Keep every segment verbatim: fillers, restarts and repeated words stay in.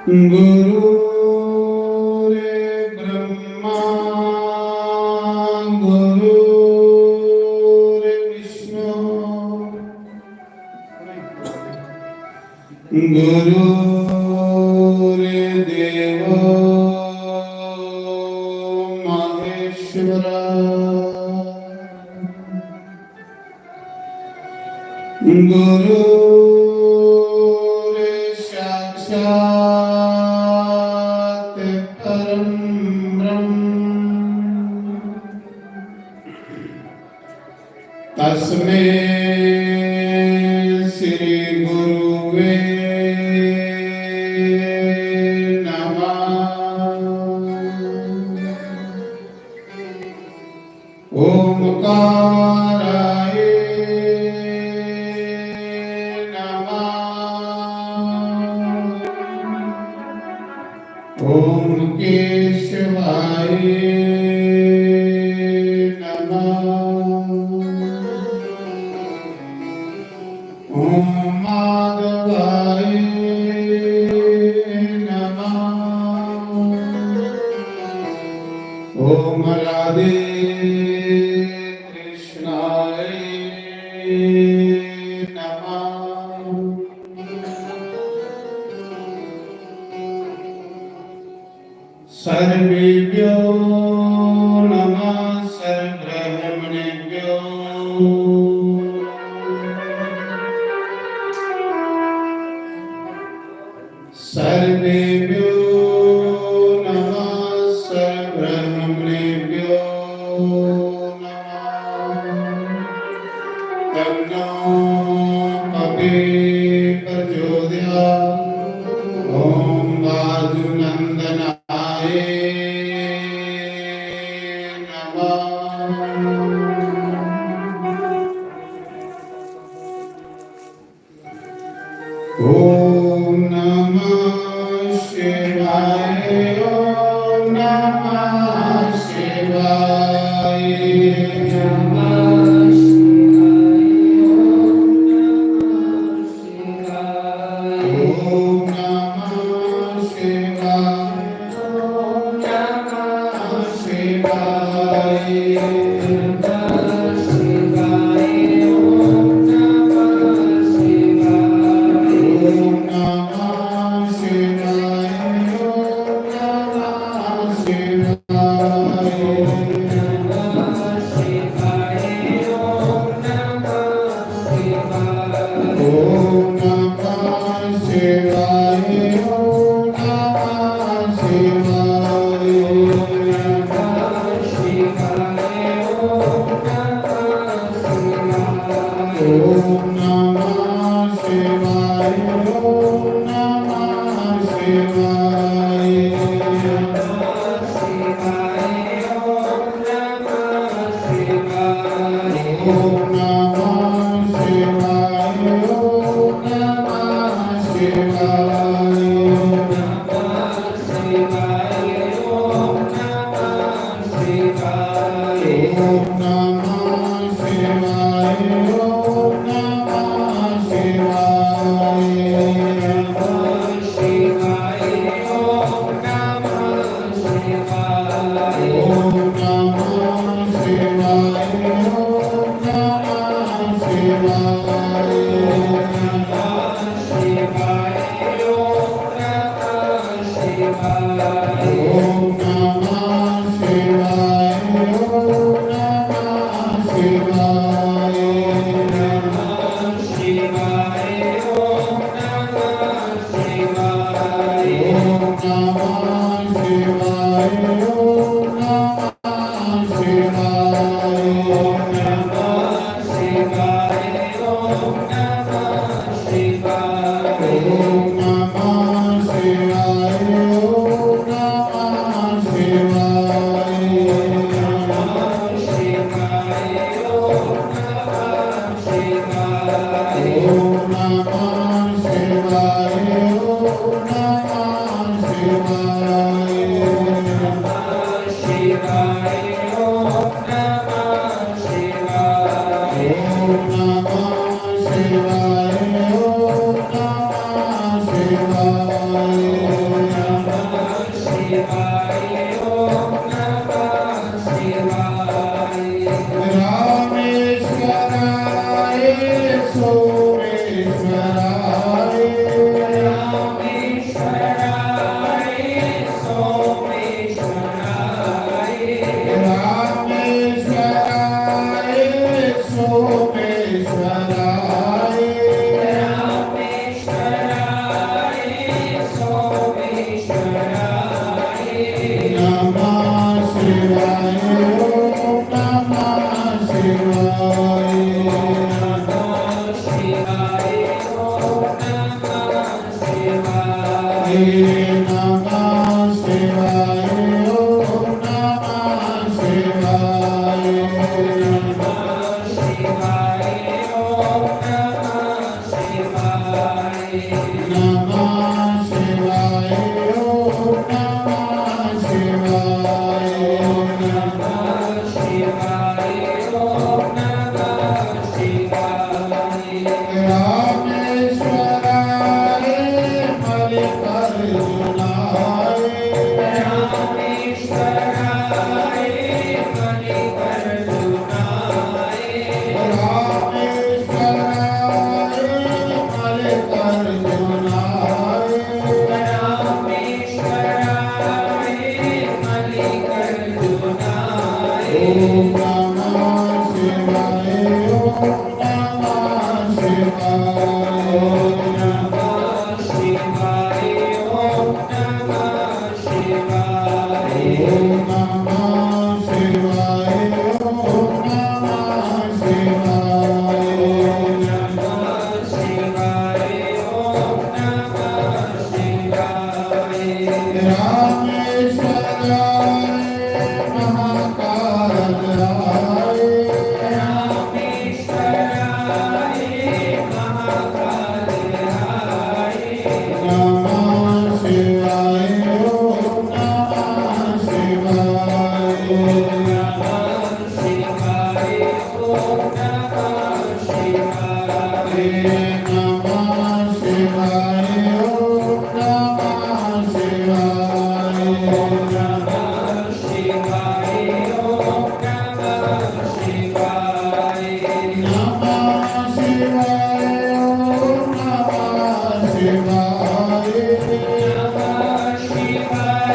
गुरुर्ब्रह्मा गुरुर्विष्णु गुरुर्देवो महेश्वरा। गुरुर्साक्षात् परं ब्रह्म। तस्मै श्री गुरुवे नमः। ओंकाराय नमः। ओम केशवाय नमः। ओम माधवाय नमः। ओम राधे कृष्णाय नमः। सर्वेभ्यो नमः सर्वब्राह्मणेभ्यो। सर्वेभ्यो नमः सर्वब्राह्मणेभ्यो नमः। तन्नो पपे प्रचोदयात्। ओम वायुनंदनाय नमः। ओम नमः शिवाय, ओम नमः शिवाय। नमः शिवाय, ओम नमः शिवाय। ओम नमः शिवाय, ओम नमः शिवाय। नमः शिवाय, ओम नमः शिवाय। ओम नमः शिवाय, ओम नमः शिवाय। नमः शिवाय, ओम नमः ओम नमः शिवाय, ओम नमः शिवाय। ओम नमः शिवाय, ओम नमः शिवाय। ओम नमः शिवाय, ओम नमः शिवाय। नमः शिवाय, ओम नमः शिवाय। ओम नमः शिवाय, ओम नमः शिवाय। नमः शिवाय, ओम नमः शिवाय। ओम नमः शिवाय, ओम नमः शिवाय। नमः शिवाय, ओम नमः शिवाय। ओम नमः शिवाय, ओम नमः शिवाय। नमः शिवाय, ओम नमः शिवाय। ओम नमः शिवाय, ओम नमः शिवाय। नमः शिवाय, ओम नमः शिवाय। ओम नमः शिवाय, ओम नमः शिवाय। ओम नमः शिवाय, ओम नमः शिवाय। ओम नमः शिवाय, ओम नमः शिवाय। नमः शिवाय, ओम नमः शिवाय। ओम नमः शिवाय, ओम नमः शिवाय। नमः शिवाय, ओम नमः शिवाय। ओम नमः शिवाय, ओम नमः शिवाय। नमः शिवाय। ओम नमः शिवाय। ओम नमः शिवाय। ओम नमः शिवाय। ओम नमः शिवाय। ओम नमः शिवाय। ओम नमः शिवाय। रामेश्वराय महाकालाय। रामेश्वराय महाकालाय। नमः शिवाय। ओम नमः शिवाय। ओम नमः शिवाय। ओम नमः शिवाय। नमः शिवाय। ओम नमः शिवाय। ओम नमः शिवाय। ओम नमः शिवाय। नमः शिवाय। ओम नमः शिवाय। नमः शिवाय।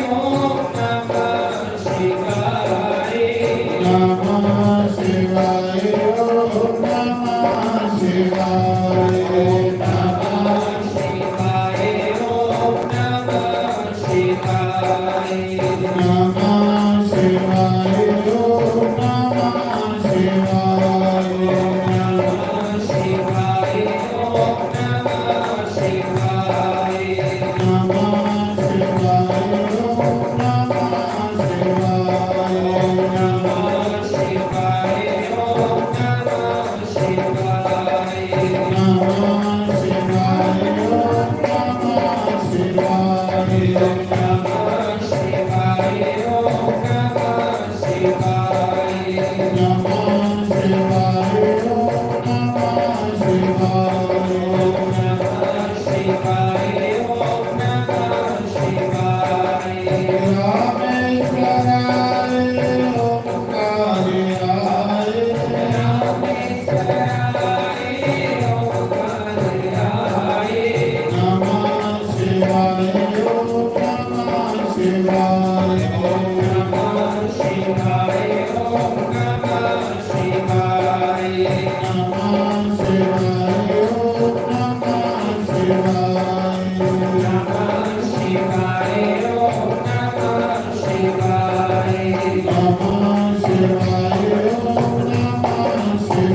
ओम नमः शिवाय। नमः शिवाय। ओम नमः शिवाय। नमः शिवाय। ओम नमः शिवाय। नमः शिवाय। ओम नमः शिवाय। ओम नमः शिवाय। ओम नमः शिवाय। नमः शिवाय। ओम नमः शिवाय। ओम नमः शिवाय। ओम नमः शिवाय। नमः शिवाय। ओम नमः शिवाय। नमः शिवाय। ओम नमः शिवाय। नमः शिवाय। ओम नमः शिवाय। ओम नमः शिवाय। ओम नमः शिवाय। रामेश्वराय ओंकारेशाय। रामेश्वराय ओंकारेशाय। नमः शिवाय। ओम नमः शिवाय। ओम नमः शिवाय। ओम नमः शिवाय। नमः शिवाय। ओम नमः शिवाय। नमः शिवाय। ओम नमः शिवाय। नमः शिवाय। ओम नमः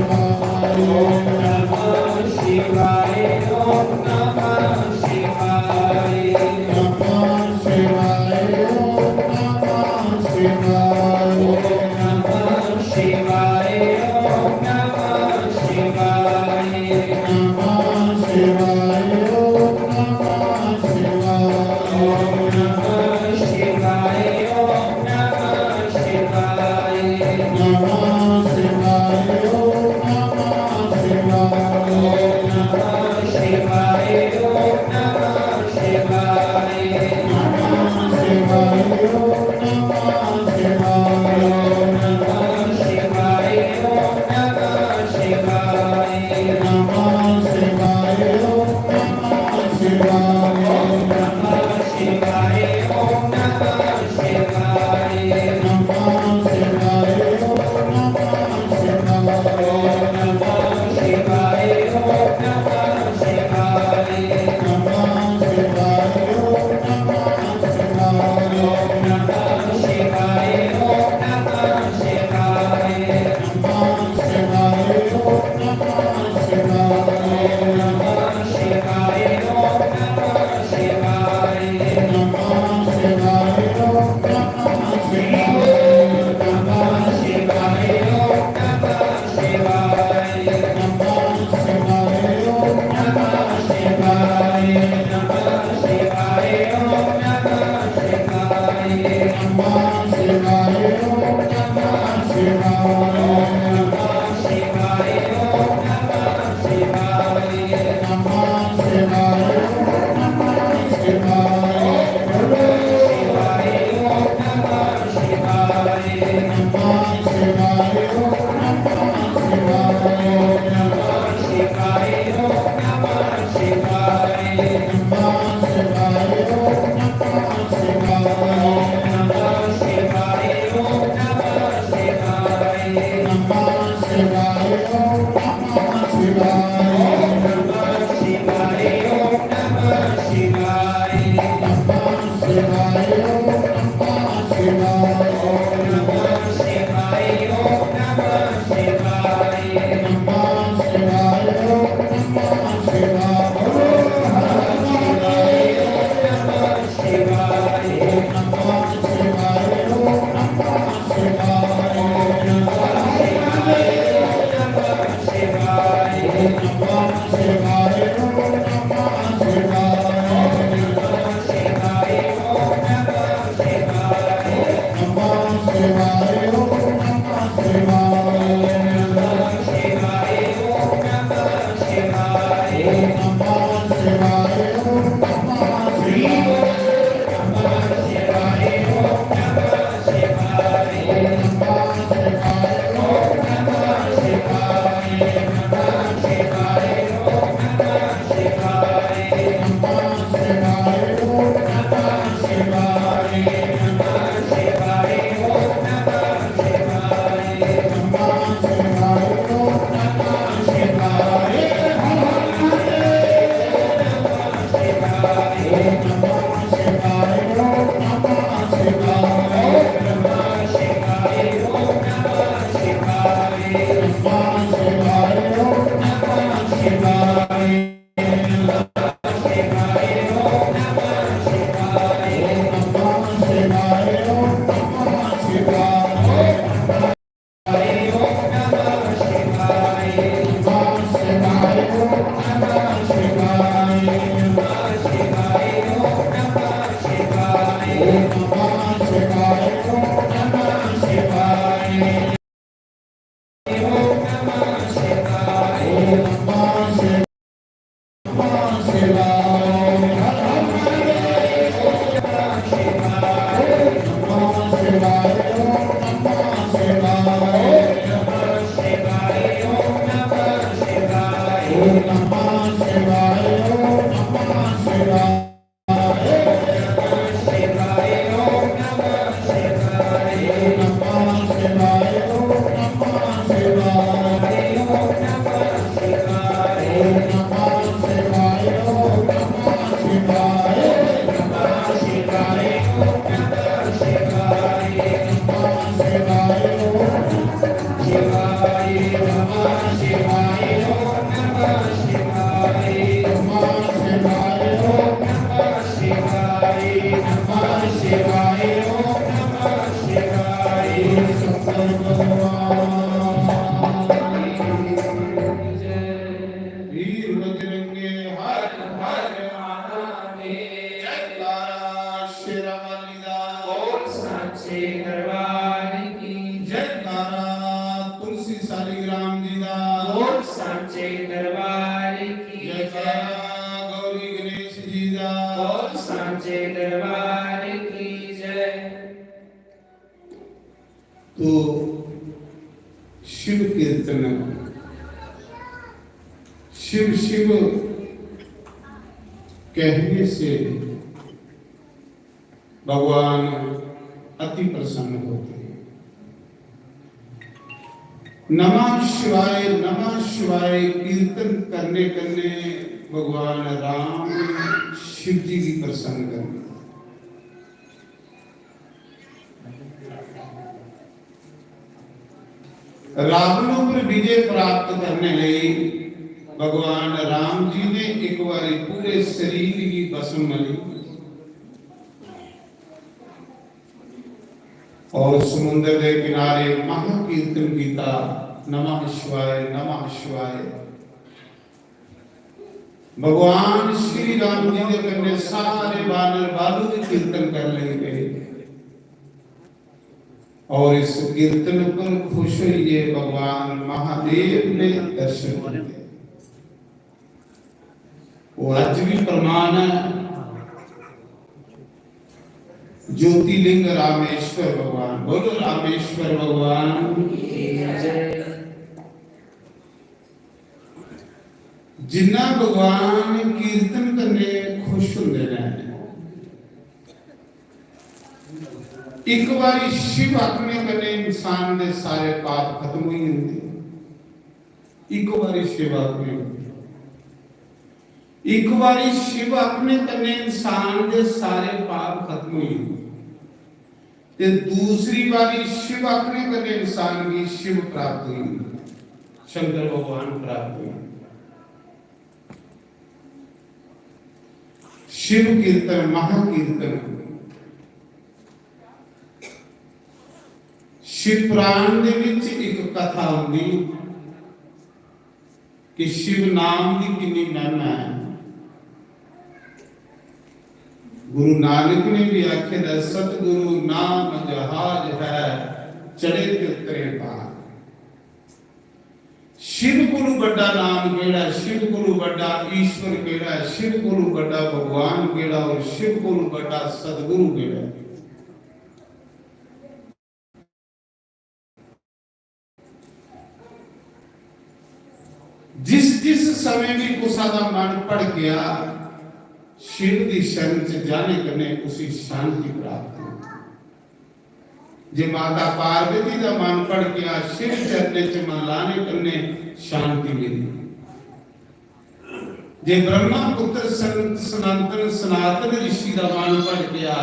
शिवाय। ओम नमः शिवाय। ओम नमः शिवाय। नमः शिवाय। ओम नमः शिवाय। ओम नमः शिवाय। ओम नमः शिवाय। नमः शिवाय। ओम नमः शिवाय। ओम नमः शिवाय। ओम नमः शिवाय। नमः शिवाय। ओम नमः शिवाय। ओम नमः शिवाय। ओम नमः शिवाय। नमः शिवाय। ओम नमः शिवाय। ओम नमः शिवाय। ओम नमः शिवाय। नमः शिवाय। ओम नमः शिवाय। ओम नमः शिवाय। ओम नमः शिवाय। नमः शिवाय। ओम नमः शिवाय। ओम नमः शिवाय। ओम नमः शिवाय। नमः शिवाय। ओम नमः शिवाय। ओम नमः शिवाय। ओम नमः शिवाय। नमः शिवाय। ओम नमः शिवाय। ओम नमः शिवाय। ओम नमः शिवाय। नमः शिवाय। ओम नमः शिवाय। नमः शिवाय। ओम नमः शिवाय। नमः शिवाय। ओम नमः शिवाय। नमः शिवाय। ओम नमः शिवाय। नमः शिवाय। ओम नमः शिवाय। ओम नमः शिवाय। ओम वीर बजरंगे हर हर महादेव। जयकारा शेरां वाली दा। बोल सांचे दरबार की। जयकारा तुलसी शालिग्राम जी दा। बोल सांचे दरबार की। जयकारा गौरी गणेश जी दा। बोल सांचे दरबार की जय। तो शिव कीर्तन, शिव शिव कहने से भगवान अति प्रसन्न होते हैं। नमः शिवाय, नमः शिवाय कीर्तन करने कन्ने भगवान राम शिव जी भी प्रसन्न करते हैं। रावण उपर विजय प्राप्त करने लई भगवान राम जी ने एक बारी पूरे शरीर की भस्म मली और समुद्र के किनारे महाकीर्तन कीता, नमः शिवाय, नमः शिवाय। भगवान श्री राम जी के कन्ने सारे बानर बालू भी कीर्तन कर लेंगे। और इस कीर्तन पर खुश होइए भगवान महादेव ने दर्शन दिए। वो अज भी प्रमाण है। ज्योतिलिंग रामेश्वर भगवान, बोलो रामेश्वर भगवान की जय। जिन्ना भगवान कीर्तन कन्नै खुश होंदे ने, इक बारी शिव आखने कन्नै इंसान दे सारे पाप खत्म होई जंदे। इक बारी शिव आखने, इक बारी शिव आखने कन्नै इंसान दे सारे पाप खत्म होई जंदे, ते दूसरी बारी शिव आखने कन्नै इंसान गी शिव प्राप्त होई जंदा, शंकर भगवान प्राप्त होई जंदे। शिव कीर्तन, महाकीर्तन। शिव पुराण दे विच इक कथा आंदी कि शिव नाम दी किन्नी महिमा है। गुरु नानक ने भी आखे दा, "सतगुरु नाम जहाज है, चढ़े ते उतरे पार।" शिव कोलू बड़ा नाम केड़ा है, शिव कोलू बड़ा ईश्वर केड़ा है, शिव कोलू बड़ा भगवान केड़ा और शिव कोलू बड़ा सतगुरु केड़ा है? जिस जिस समय भी कुसा दा मन भड़केया, शिव दी शरण च जाने कन्नै उसी शांति प्राप्त होंदी। जे माता पार्वती दा मन भड़केया, शिव चरणे च मन लाने कन्नै शांति मिली। जे ब्रह्मा पुत्र सन-, सनातन, सनातन ऋषि दा मन भड़केया,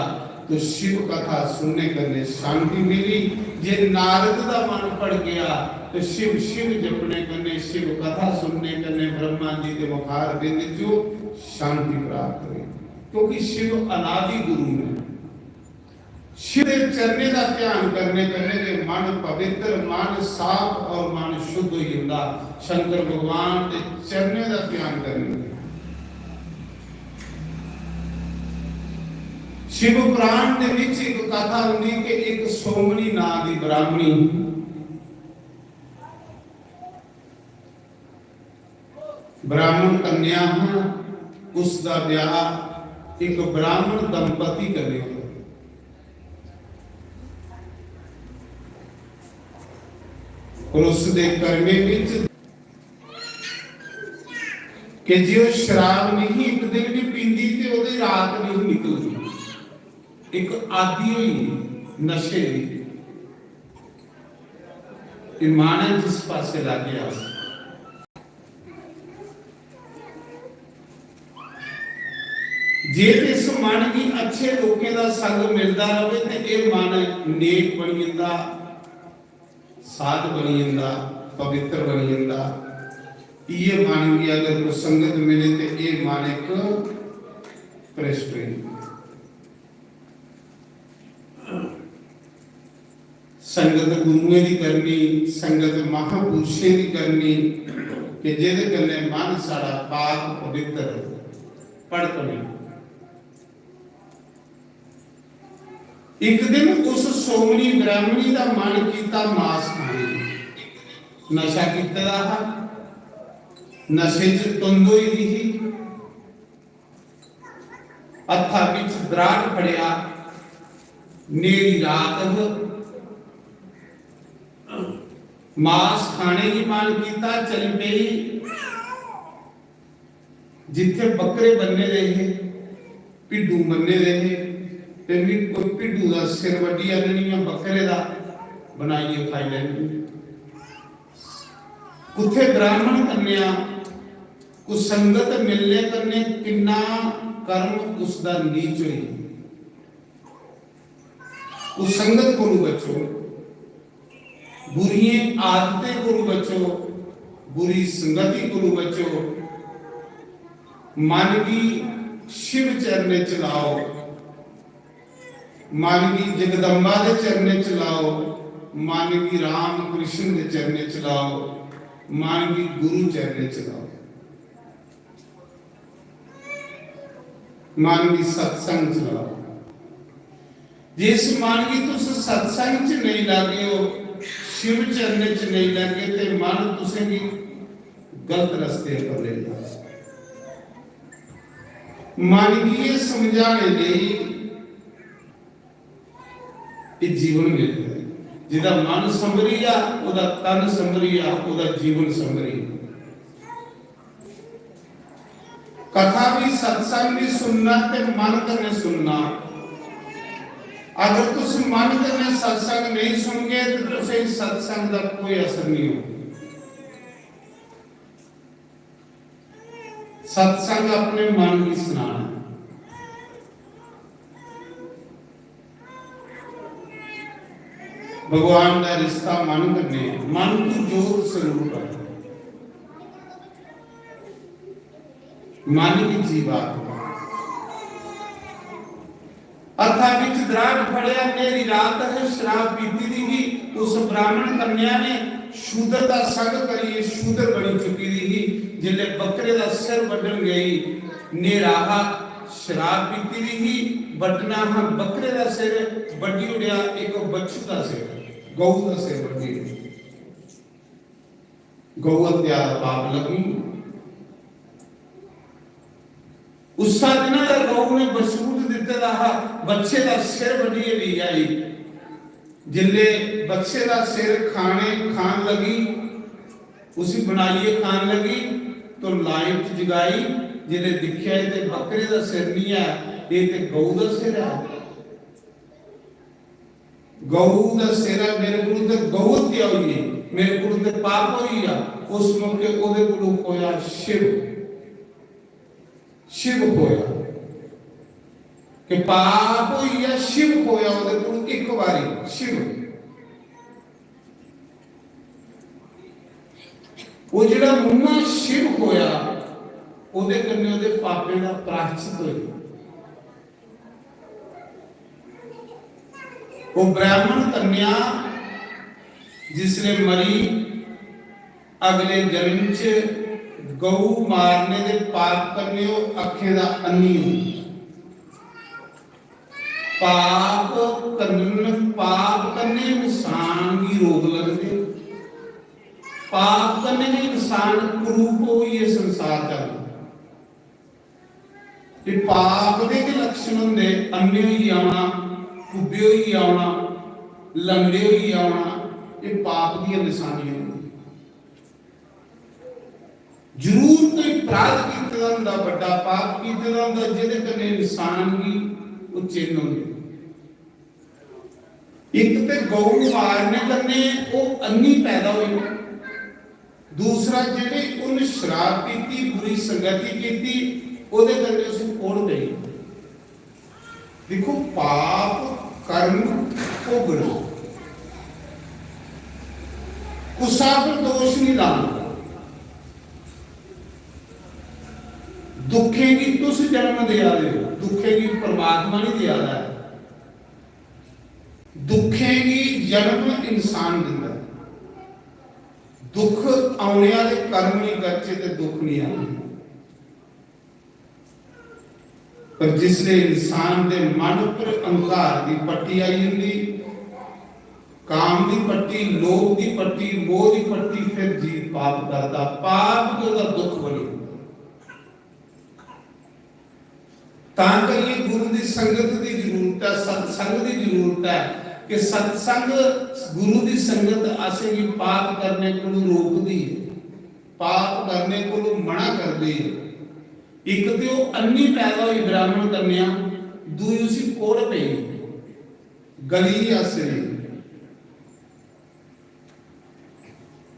तो शिव कथा सुनने कन्नै शांति मिली। जे नारद दा मन भड़केया, तो शिव, शिव जपने कन्नै, शिव कथा सुनने कन्नै ब्रह्मा जी दे मुखार बिंद चो शांति प्राप्त हुई, क्योंकि शिव अनादि गुरु ने। शिव दे चरणें दा ध्यान करने कन्नै गै मन पवित्र, मन साफ और मन शुद्ध होई जंदा। शंकर भगवान दे चरणें दा ध्यान करने कन्नै। शिव पुराण दे विच इक कथा हुंदी कि इक सोमनी नां दी ब्राह्मणी, ब्राह्मण कन्या हां, उसदा ब्याह इक ब्राह्मण दंपति कन्नै होया। और उसदे कर्मे विच कि जे ओह शराब नहीं इक दिन भी पींदी ते ओहदी रात नहीं निकलदी। इक आदी होई नशे दी। ईमान है जिस पासे लागे अस। जे इस मन गी अच्छे लोकें दा संग मिलदा रहे ते एह मन नेक बनी जंदा, साध बनी जंदा, पवित्र बनी जंदा। इये मन गी अगर कोई संगत मिले ते एह मन इक भ्रष्ट होई जंदा। संगत गुरुएं दी करनी, संगत महापुरुषें दी करनी, कि जेहदे कन्नै मन साढ़ा पाक पवित्र भड़कने। इक दिन उस सोमनी ब्राह्मणी दा मन कीता मास खाने गी। नशा कीते दा हा, नशे च धुंध होई दी ही। हत्था बिच दराट फड़ेआ, नेरी रात ह। मास खाने गी मन कीता, चली पेई। जित्थे बकरे बन्ने दे हे, भिड्डू बन्ने दे हे, ते मी कोई भिड्डू दा सिर वड्डी आननी आं, बकरे दा बनाइयै खाई लैनी। कुत्थे ब्राह्मण कन्या, कुसंगत मिलने कन्नै किन्ना कर्म उसदा नीच होई। कुसंगत कोलू बचो, बुरियें आदतें कोलू बचो, बुरी संगति कोलू बचो। मन गी शिव चरणे च लाओ, मन गी जगदम्बा दे चरणे च लाओ, मन गी राम कृष्ण दे चरणे च लाओ, मन गी गुरु चरणे च लाओ। मन गी सत्संग च लाओ। जिस मन गी तुस सत्संग च नेईं लागे ओ, शिव चरण च नेईं लागे, ते मन तुसेंगी गलत रस्ते पर लेई जाग। मन गी एह् समझाने लेई एह् जीवन मिलदा ऐ। जेह्दा मन संभरी जा, ओह्दा तन संभरी जा, ओह्दा जीवन संभरी जा। कथा भी, सत्संग भी सुनना ते मन कन्नै सुनना। अगर तुस मन कन्नै सत्संग नेईं सुनगे ते तुसें सत्संग दा कोई असर नहीं होगा। सत्संग अपने मन गी सनाना। भगवान दा रिश्ता मन कन्नै ऐ। मन तू जोत स्वरूप है। मन की जीवात्मा। हत्था बिच दराट फड़ेआ, न्हेरी रात है, शराब पीती दी ही। उस ब्राह्मण कन्या ने शूद्र दा संग करियै शूद्र बनी चुकी दी ही। जिसले बकरे दा सिर बड्ढन गई, न्हेरा हा, शराब पीती दी ही, बड्ढना हा बकरे दा सिर, बड्ढी ओड़ेआ इक बच्छु दा सिर, गऊ दा सिर बड्ढी ओड़ेआ। गौ हत्या दा पाप लगी। उस्सा दिना दा गौ ने बछूट दित्ते दा हा, बच्छे दा सिर बड्ढियै लेई आई। जिसले बच्छे दा सिर खाने, खान लगी, उसी बनाइयै खान लगी, तो लाइट जगाई, जिसले दिक्खेआ, "एह् ते बकरे दा सिर निं ऐ, एह् ते गौ दा सिर ऐ।" गौ दा सिर ऐ, मेरे कोल ते गौ हत्या होई गेई, मेरे कोल ते पाप होई गेआ। उस मौके ओह्दे कोल खोया शिव, शिव खोया कि पाप होई गेआ, शिव खोया ओह्दे कोल इक बारी, शिव। ओह् जेह्ड़ा मुंहा शिव खोया, ओह्दे कन्नै ओह्दे पापें दा प्रायश्चित होई गेआ। ओह् ब्राह्मण कन्या जिसले मरी, अगले जन्म च गऊ मारने दे पाप कन्नै ओह् अक्खें दा अन्नी होई। पाप कन्न-, पाप कन्नै इंसान गी रोग लगदे। पाप कन्नै गै इंसान कुरूप होइयै संसार च आंदा। एह् पाप दे गै लक्षण होंदे, अन्ने होइयै औना, कुब्बे होइयै औना, लंगड़े होइयै औना, एह् पाप दियां नशानियां होंदियां। जरूर कोई अपराध कीते दा होंदा, बड्डा पाप कीते दा होंदा, जेह्दे कन्नै इंसान गी ओह् चिन्ह होंदे। इक ते गौ मारने कन्नै ओह् अन्नी पैदा होई, दूसरा जेह्ड़े उन्न शराब पीती, बुरी संगति कीती, ओह्दे कन्नै उसी कोढ़ पेई। दिक्खो, पाप कर्म भोगना, कुसा पर दोष नहीं लाना। दुखें गी तुस जन्म देआ दे हो, दुखें गी परमात्मा नहीं देआ दा ऐ। दुखें गी जन्म इंसान दिंदा ऐ। दुख औने आह्ले कर्म नहीं करचे ते दुख नहीं आने। पर जिसले इंसान दे मन उपर अहंकार दी पट्टी आई जंदी, काम दी पट्टी, लोभ दी पट्टी, मोह दी पट्टी, फिर जीव पाप करदा, पाप गै ओह्दा दुख बनी जंदा। तां करियै गुरु दी संगत दी जरूरत ऐ, सत्संग दी जरूरत ऐ कि सत्संग, गुरु दी संगत असेंगी पाप करने कोलू रोकदी ऐ, पाप करने कोलू मना करदी ऐ। इक ते ओह् अन्नी पैदा होई ब्राह्मण कन्या, दूई उसी कोढ़ पेई, गली अस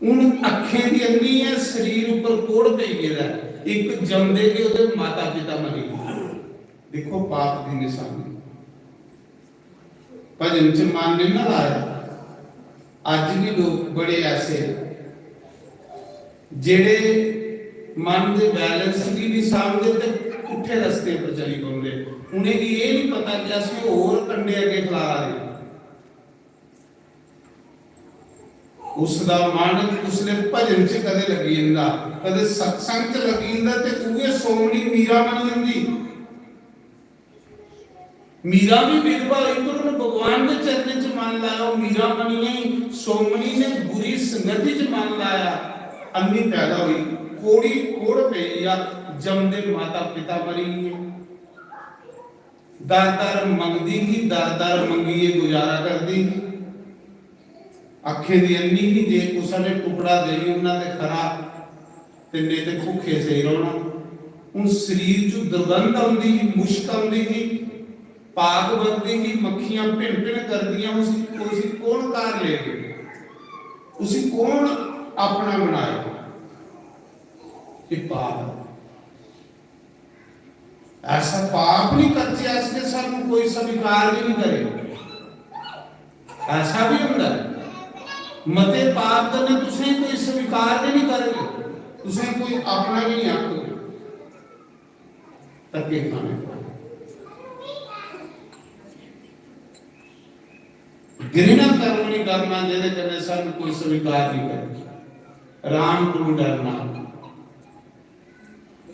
हून अक्खें दी अन्नी ऐ, शरीर उप्पर कोढ़ पेई गेदा ऐ। इक जमदे गै ओह्दे माता पिता मरी गे। दिक्खो पाप दी निशानी। भजन च मन निं ना लाया। अज्ज बी लोक बड़े ऐसे जेह्ड़े मन दे बैलेंस गी निं सांभदे ते पुट्ठे रस्ते पर चली पौंदे। उ'नेंगी एह् निं पता कि अस होर कंडे अग्गें खला दे। उसदा मन उसले भजन च कदें लग्गी जंदा, कदें सत्संग च लग्गी जंदा ते उ'ऐ सोमनी मीरा बनी जंदी। मीरा भी विधवा होई, पर उन्हें भगवान दे चरणें च मन लाया। ओह् मीरा बनी गई। सोमनी ने बुरी संगति च मन लाया, अन्नी पैदा होई, कोड़ी कोड़ पेई गेआ, जमदे माता पिता मरी गे। दर दर मंगदी ही, दर दर मंगियै गुजारा करदी ही। अक्खें दी अन्नी ही, जे कुसै ने टुकड़ा देई ओड़ना ते खरा, ते नेईं ते भुक्खे सेई रौह्ना। हून शरीर च दुर्गंध औंदी ही, मुश्क औंदी ही, पाक बगदी ही, मक्खियां भिन भिन करदियां, उसी, उसी कौन घर लेग? उसी कौन अपना बनाए? एह् पाप ऐ। ऐसा पाप नहीं करते अस कि सानू कोई स्वीकार भी नहीं करे। ऐसा भी होंदा है। मते पाप कन्नै तुसें कोई स्वीकार भी नहीं करग, तुसें कोई अपना भी नहीं आखग। धक्के खाने पौने। घृणा कर्म नहीं करना, जेह्दे कन्नै सानू कोई स्वीकार नहीं करे। राम कोलू डरना,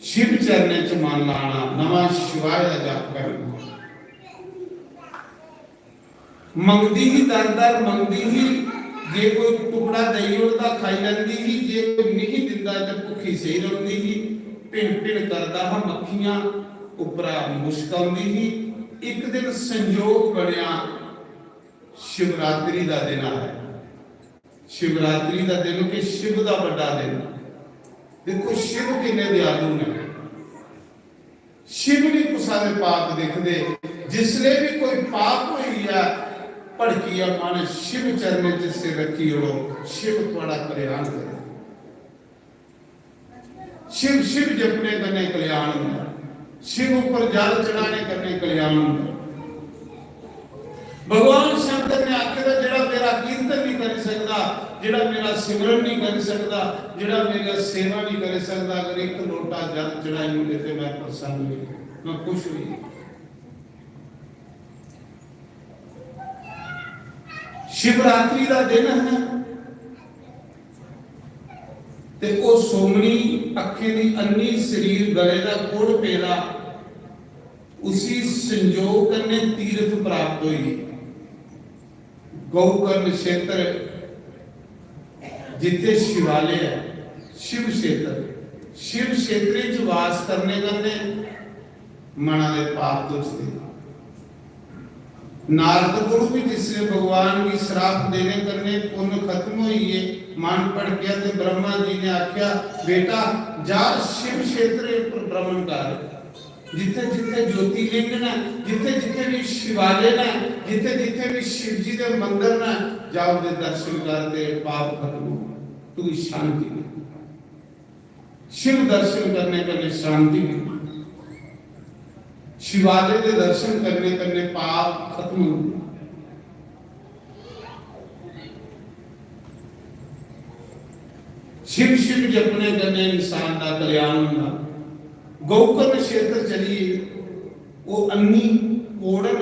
शिव चरणें च मन लाना, नमः शिवाय दा जप करना। मंगदी ही, दर दर मंगदी ही, जे कोई टुकड़ा देई ओड़दा खाई लैंदी ही, जे कोई नहीं दिंदा ते भुक्खी सेई रौंदी ही। भिन भिन करदा हा मक्खियां, उप्परा मुश्क औंदी ही। इक दिन संजोग बनेआ, शिवरात्रि दा दिन आया। शिवरात्रि दा दिन कि शिव दा बड्डा दिन। देखो शिव किन्ने दयालु ने। शिव नहीं कुसा दे पाप दिखदे। जिसले भी कोई पाप होई जा, भड़की जा मन, शिव चरणें च सिर रखी ओड़ो, शिव थुआड़ा कल्याण करे। शिव, शिव जपने कन्नै कल्याण होंदा, शिव उप्पर जल चढ़ाने कन्नै कल्याण होंदा। भगवान शंकर ने आखे दा, जेड़ा मेरा कीर्तन नहीं करी सकदा, जेड़ा मेरा सिमरन नहीं करी सकदा, जेड़ा मेरी सेवा नहीं करी सकदा, अगर एक लोटा जल चढ़ाई ओड़े ते मैं प्रसन्न होई, मैं खुश होई। शिवरात्रि दा दिन है ते ओह सोमनी, अक्खें दी अन्नी, शरीर गले दा कोड़ पेदा, उसी संजोग कन्नै तीर्थ प्राप्त होई। गौकर्ण क्षेत्र जित्थे शिवालय है, शिव क्षेत्र, शिव क्षेत्र च वास करने कन्नै मना दे पाप तुझदे। नारद कोलू भी जिसने भगवान गी श्राप देने कन्नै पुन्न खत्म होई गे, मन भड़केआ ते ब्रह्मा जी ने आख्या, बेटा जा शिव क्षेत्र पर भ्रमण कर, जिथे जिथे ज्योतिर्लिंग ने, जिथे जिथे भी शिवालय ने, जिथे जिथे भी शिव जी दे मंदिर ने, जा उनके दर्शन कर, तेरे पाप खत्म हो, तुझे शांति मिले। शिव दर्शन करने कन्नै शांति मिलदी, शिवालय दे दर्शन करने कन्नै पाप खत्म होंदे। शिव शिव जपने कन्नै इंसान दा कल्याण होंदा। गौकर्ण क्षेत्र चलिए, ओह अन्नी कोड़न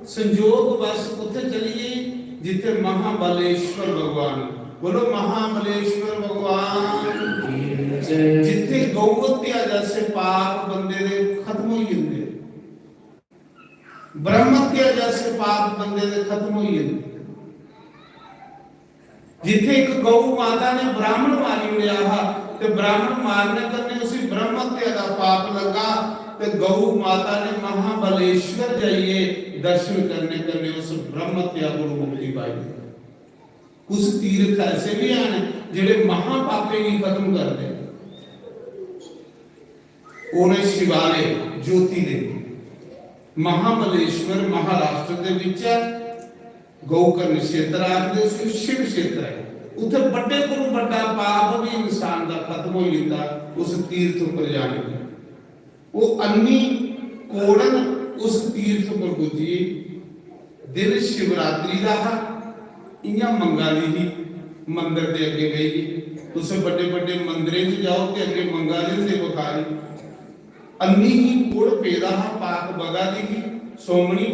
संजोग बस कुत्थे चली गई? जिथे महाबलेश्वर भगवान, बोलो महाबलेश्वर भगवान की जय। जिथे गौ हत्या जैसे पाप बंदे दे खत्म हो जाते, ब्रह्म हत्या जैसे पाप बंदे दे खत्म हो जाते। जिथे एक गौ माता ने ब्राह्मण मारी ओड़ेआ हा, ते ब्राह्मण मारने कन्नै उसी ब्रह्म हत्या दा पाप लगा, ते गौ माता ने महाबलेश्वर जाइए दर्शन करने कन्नै उस ब्रह्म हत्या को मुक्ति पाई। कुछ तीर्थ ऐसे भी हैं जेड़े महापापे गी खत्म करते। ओने शिवालय ज्योति दे महाबलेश्वर महाराष्ट्र दे विच है। गौकर्ण क्षेत्र आखदे उसी, शिव क्षेत्र है। उत्थे बड्डे कोलू बड्डा पाप भी इंसान दा खत्म हो जाता उस तीर्थ उपर जाने कन्नै। वो अन्नी कोड़न उस तीर्थ उपर पुज्जी। दिन शिवरात्रि दा हा, इयां मंगा दी ही, मंदर दे अग्गे बेही गई। तुस बड्डे बड्डे मंदरें च जाओ ते अग्गे मंगा दे होंदे भिखारी। अन्नी ही, कोड़ पेदा हा, पाक बगा दी ही, सोमनी।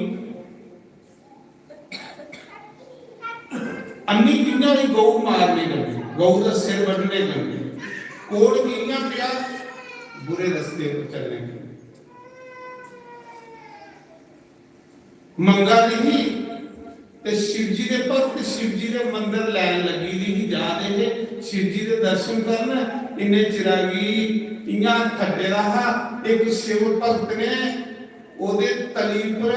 अन्नी कि'यां होई? गौ मारने कन्नै, गौ दा सिर बड्ढने कन्नै। कोड़ कि'यां पेआ? बुरे रस्ते पर चलने कन्नै। मंगा दी ही ते शिव जी दे भक्त शिव जी दे मंदर लैन लगी दी ही, जा दे हे शिव जी दे दर्शन करन। इन्ने चिरा गी इ'यां हत्थ खट्टे दा हा, इक शिव भक्त ने ओदे तली पर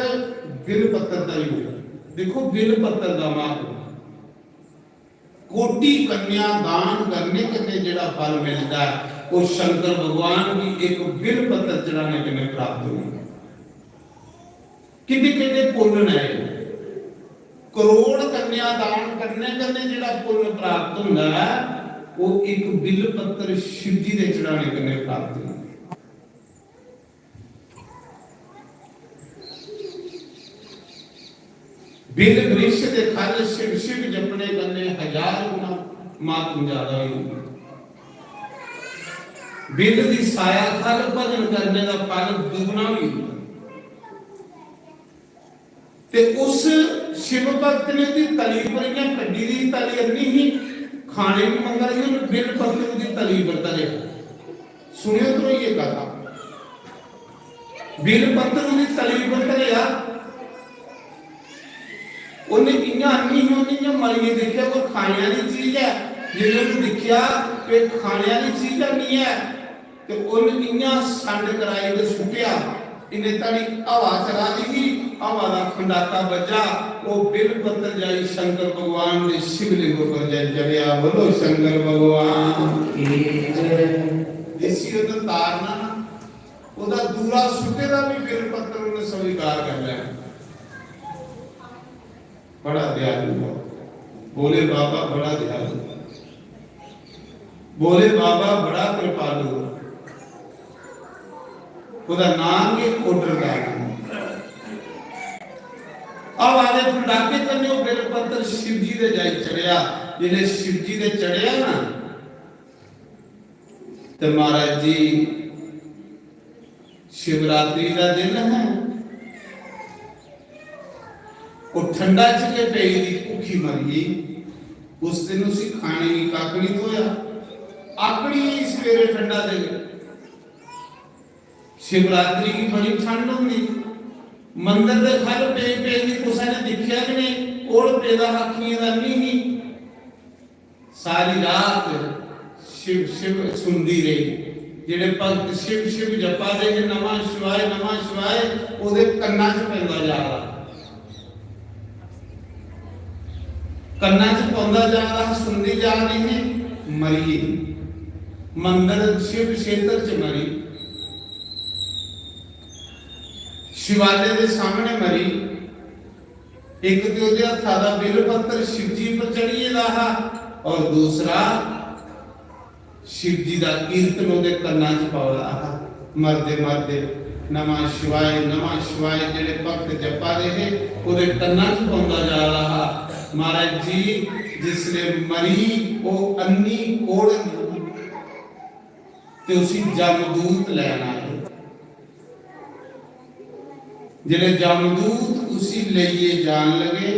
बिल पत्तर धरी ओड़ेआ। दिक्खो, बिल पत्तर दा महात्मा। कोटि कन्या दान करने कन्नै जेह्ड़ा फल मिलदा है, ओह् शंकर भगवान गी इक बिल पत्तर चढ़ाने कन्नै प्राप्त होंदा है। किन्ने किन्ने पुन्न न एह्। करोड़ कन्या दान करने कन्नै जेह्ड़ा पुन्न प्राप्त होंदा है, ओह् इक बिल पत्तर शिव जी दे चढ़ाने कन्नै प्राप्त होंदा है। बिल वृक्ष दे खल शिव शिव जपने कन्नै हजार गुणा महात्म ज्यादा होई जंदा। बिल दी साया खल भजन करने दा फल दुगना होई जंदा। ते उस शिव भक्त ने दी तली पर इ'यां कड्ढी दी तली अन्नी ही, खाने गी मंगा दी, उन्हें बिल पत्तर दी तली पर धरे। सुनियो तो ये कथा, बिल पत्तर दी तली पर धरेआ। उन्हें इ'यां अन्नी ही, उन्हें इ'यां मलियै दिक्खेआ, कोई खाने आह्ली चीज ऐ। जिसलै उन्हें दिक्खेआ कि खाने आह्ली चीज अन्नी ऐ, ते उन्न इ'यां संड कराई ते सुट्टेआ। इन्ने धड़ी हवा चला दी ही, हवा दा खंडाका बज्जा, ओह् बिल पत्तर जाई शंकर भगवान दे शिवलिंग उप्पर जाई चढ़ेआ। बोलो शंकर भगवान की जय। जिसी उन्न तारना ना, ओह्दा दूरा सुट्टे दा भी बिल पत्तर उन्न स्वीकार कर लैना। बड़ा दयालु है। भोले बाबा बड़ा दयालु है। भोले बाबा बड़ा कृपालु है। ओह्दा नाम गै खोडरदान है। हवा दे फंडाके कन्नै ओह् बिल पत्तर शिव जी दे जाई चढ़ेआ। जिसलै शिव जी दे चढ़ेआ ना, ते महाराज जी, शिवरात्रि दा दिन है, ओह् ठंडा च गै पेई दी भुक्खी मरी गेई। उस दिन उसी खाने गी कक्ख निं थ्होआ। आकड़ी गेई सवेरे ठंडा दे। शिवरात्रि गी बड़ी ठंड होंदी। मंदर दे खल पेई पेई दी, कुसै ने दिक्खेआ गै नेईं, कोल पेदा हा, अक्खियें दा नेईं ही। सारी रात शिव शिव सुनदी रेही। जेह्ड़े भक्त शिव शिव जपा दे हे, नमः शिवाय, नमः शिवाय, ओह्दे कन्ना च पौंदा जा दा, कन्ना च पौंदा जा दा, सुनदी जा दी ही, मरी गेई। मंदर शिव क्षेत्र च मरी, शिवालय दे सामने मरी। इक ते ओह्दे हत्था दा बिल पत्तर शिवजी पर चढ़ी गेदा हा, और दूसरा शिवजी दा कीर्तन ओह्दे कन्ना च पवा दा हा। मरदे मरदे नमः शिवाय, नमः शिवाय जेह्ड़े भक्त जपा दे हे, ओह्दे कन्ना च पौंदा जा दा हा। महाराज जी, जिसले मरी ओह् अन्नी कोढ़, ते उसी जमदूत लैन आए। जेल्लै जमदूत उसी लेइयै जान लगे,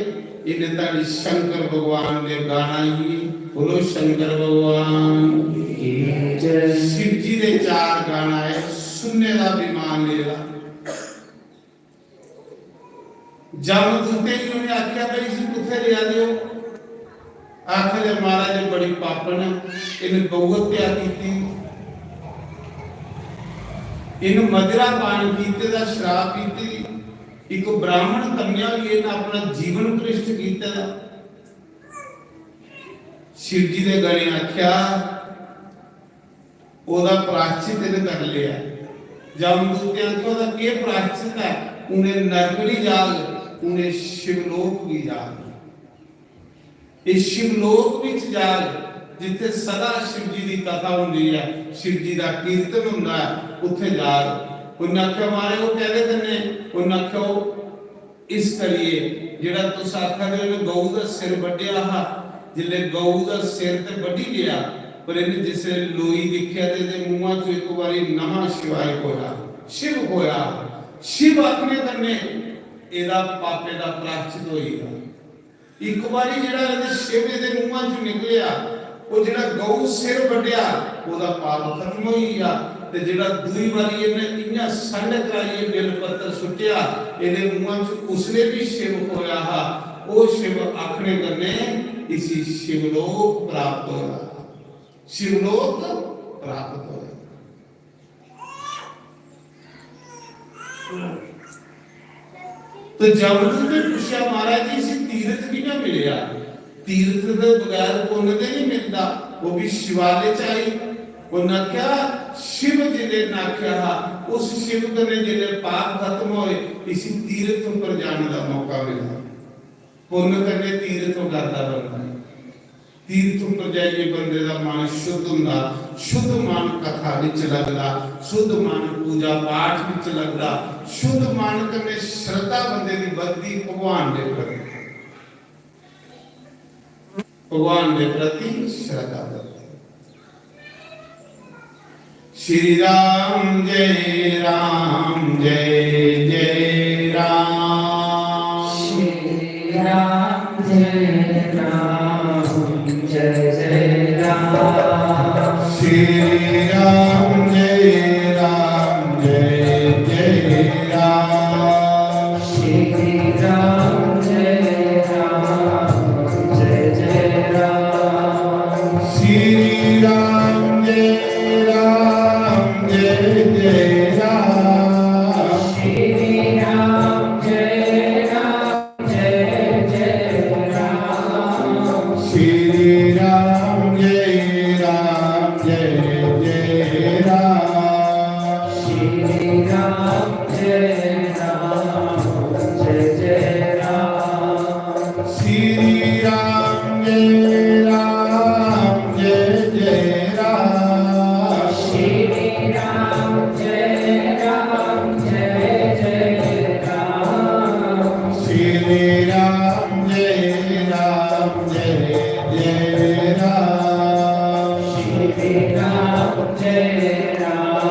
इन्ने धड़ी शंकर भगवान दे गाना ही, बोलो शंकर भगवान की जय। शिव जी दे चार गाना आए, सुन्ने दा विमान लेदा। जमदूतें गी उ'नें आखेआ, "भाई, इसी कुत्थै लेआ दे ओ?" आखदे, "महाराज, एह् बड़ी पापन ऐ, इन्न गौ हत्या कीती, इन्न मदिरा पान कीते दा, शराब पीती, इक ब्राह्मण कन्या होइयै इन्न अपना जीवन भ्रिश्ट कीते दा।" शिव जी दे गणे आखेआ, ओह्दा प्रायश्चित इ'नें कर लेआ। जमदूतें आखेआ, "ओह्दा केह् प्रायश्चित ऐ? हून एह् नरक निं जाग, हून एह् शिवलोक बी जाग। एह् शिवलोक बिच जाग, जित्थै सदा शिव जी दी कथा होंदी ऐ, शिव जी दा कीर्तन होंदा ऐ, उत्थै जाग।" उन्नै आखेआ, "महाराज, ओह् कैह्दे कन्नै?" उन्नै आखेआ, "ओह् इस करियै जेह्ड़ा तुस आखा दे ओ, गऊ दा सिर बड्ढेआ हा, जिसलै गऊ दा सिर ते बड्ढी गेआ, पर इ'न्न जिसलै लोई दिक्खेआ ते एह्दे मुंहा चों इक बारी नमः शिवाय होआ, शिव होआ, शिव आखने कन्नै एह्दा पापे दा प्रायश्चित होई गेआ।" इक बारी जेह्ड़ा एह्दे शिव एह्दे मुंहा चों निकलेआ, ओह् जेह्ड़ा गऊ सिर बड्ढेआ, ओह्दा पाप खत्म होई गेआ। ते जेह्ड़ा दूई बारी इ'न्नै इ'यां संड कराइयै बिल पत्तर सुट्टेआ, एह्दे मुंहा च उसलै बी शिव होआ हा, ओह् शिव आखने कन्नै इसी शिवलोक प्राप्त होआ, शिवलोक प्राप्त होआ। तो जमदूत ने पुच्छेआ, "महाराज जी, इसी तीरथ कि'यां मिलेआ? तीरथ दे बगैर पुन्न ते निं मिलदा, ओह् बी शिवालय च आई।" उन्न आखेआ, "शिव जिसलै आखेआ हा, उस शिव कन्नै जिसलै पाप खत्म होए, इसी तीरथ उप्पर जाने दा मौका मिला। पुन्न कन्नै तीरथ उगादा बनदा ऐ।" तीर्थ उप्पर जाइयै बंदे दा मन शुद्ध होंदा, शुद्ध मन कथा विच लगदा, शुद्ध मन पूजा पाठ विच लगदा, शुद्ध मन कन्नै श्रद्धा बंदे दी बधदी भगवान दे प्रति। भगवान दे प्रति श्रद्धा बढ़दी। श्री राम जय राम जय जय राम। श्री राम जय राम जय जय राम। श्री राम जय राम जय जय राम। श्री राम जय राम जय जय राम। श्री राम जय राम जय जय राम। श्री राम जय राम जय जय राम। श्री राम जय राम जय जय राम। श्री राम जय राम जय जय राम। श्री राम जय राम जय जय राम। श्री राम जय राम जय जय राम। श्री राम जय राम जय जय राम। श्री राम जय राम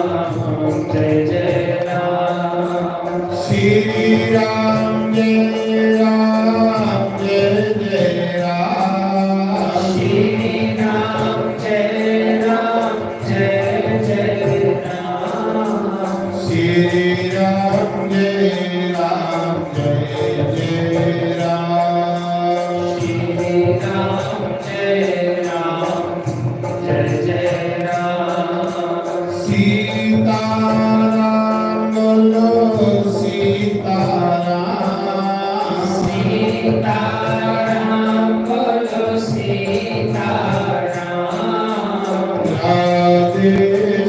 जय जय राम। श्री राम जय राम जय जय राम। श्री राम जय राम जय जय राम। श्री राम जय राम जय जय राम। श्री राम जय राम जय जय राम। सीताराम बोलो सीताराम। सीताराम बोलो सीताराम। राधे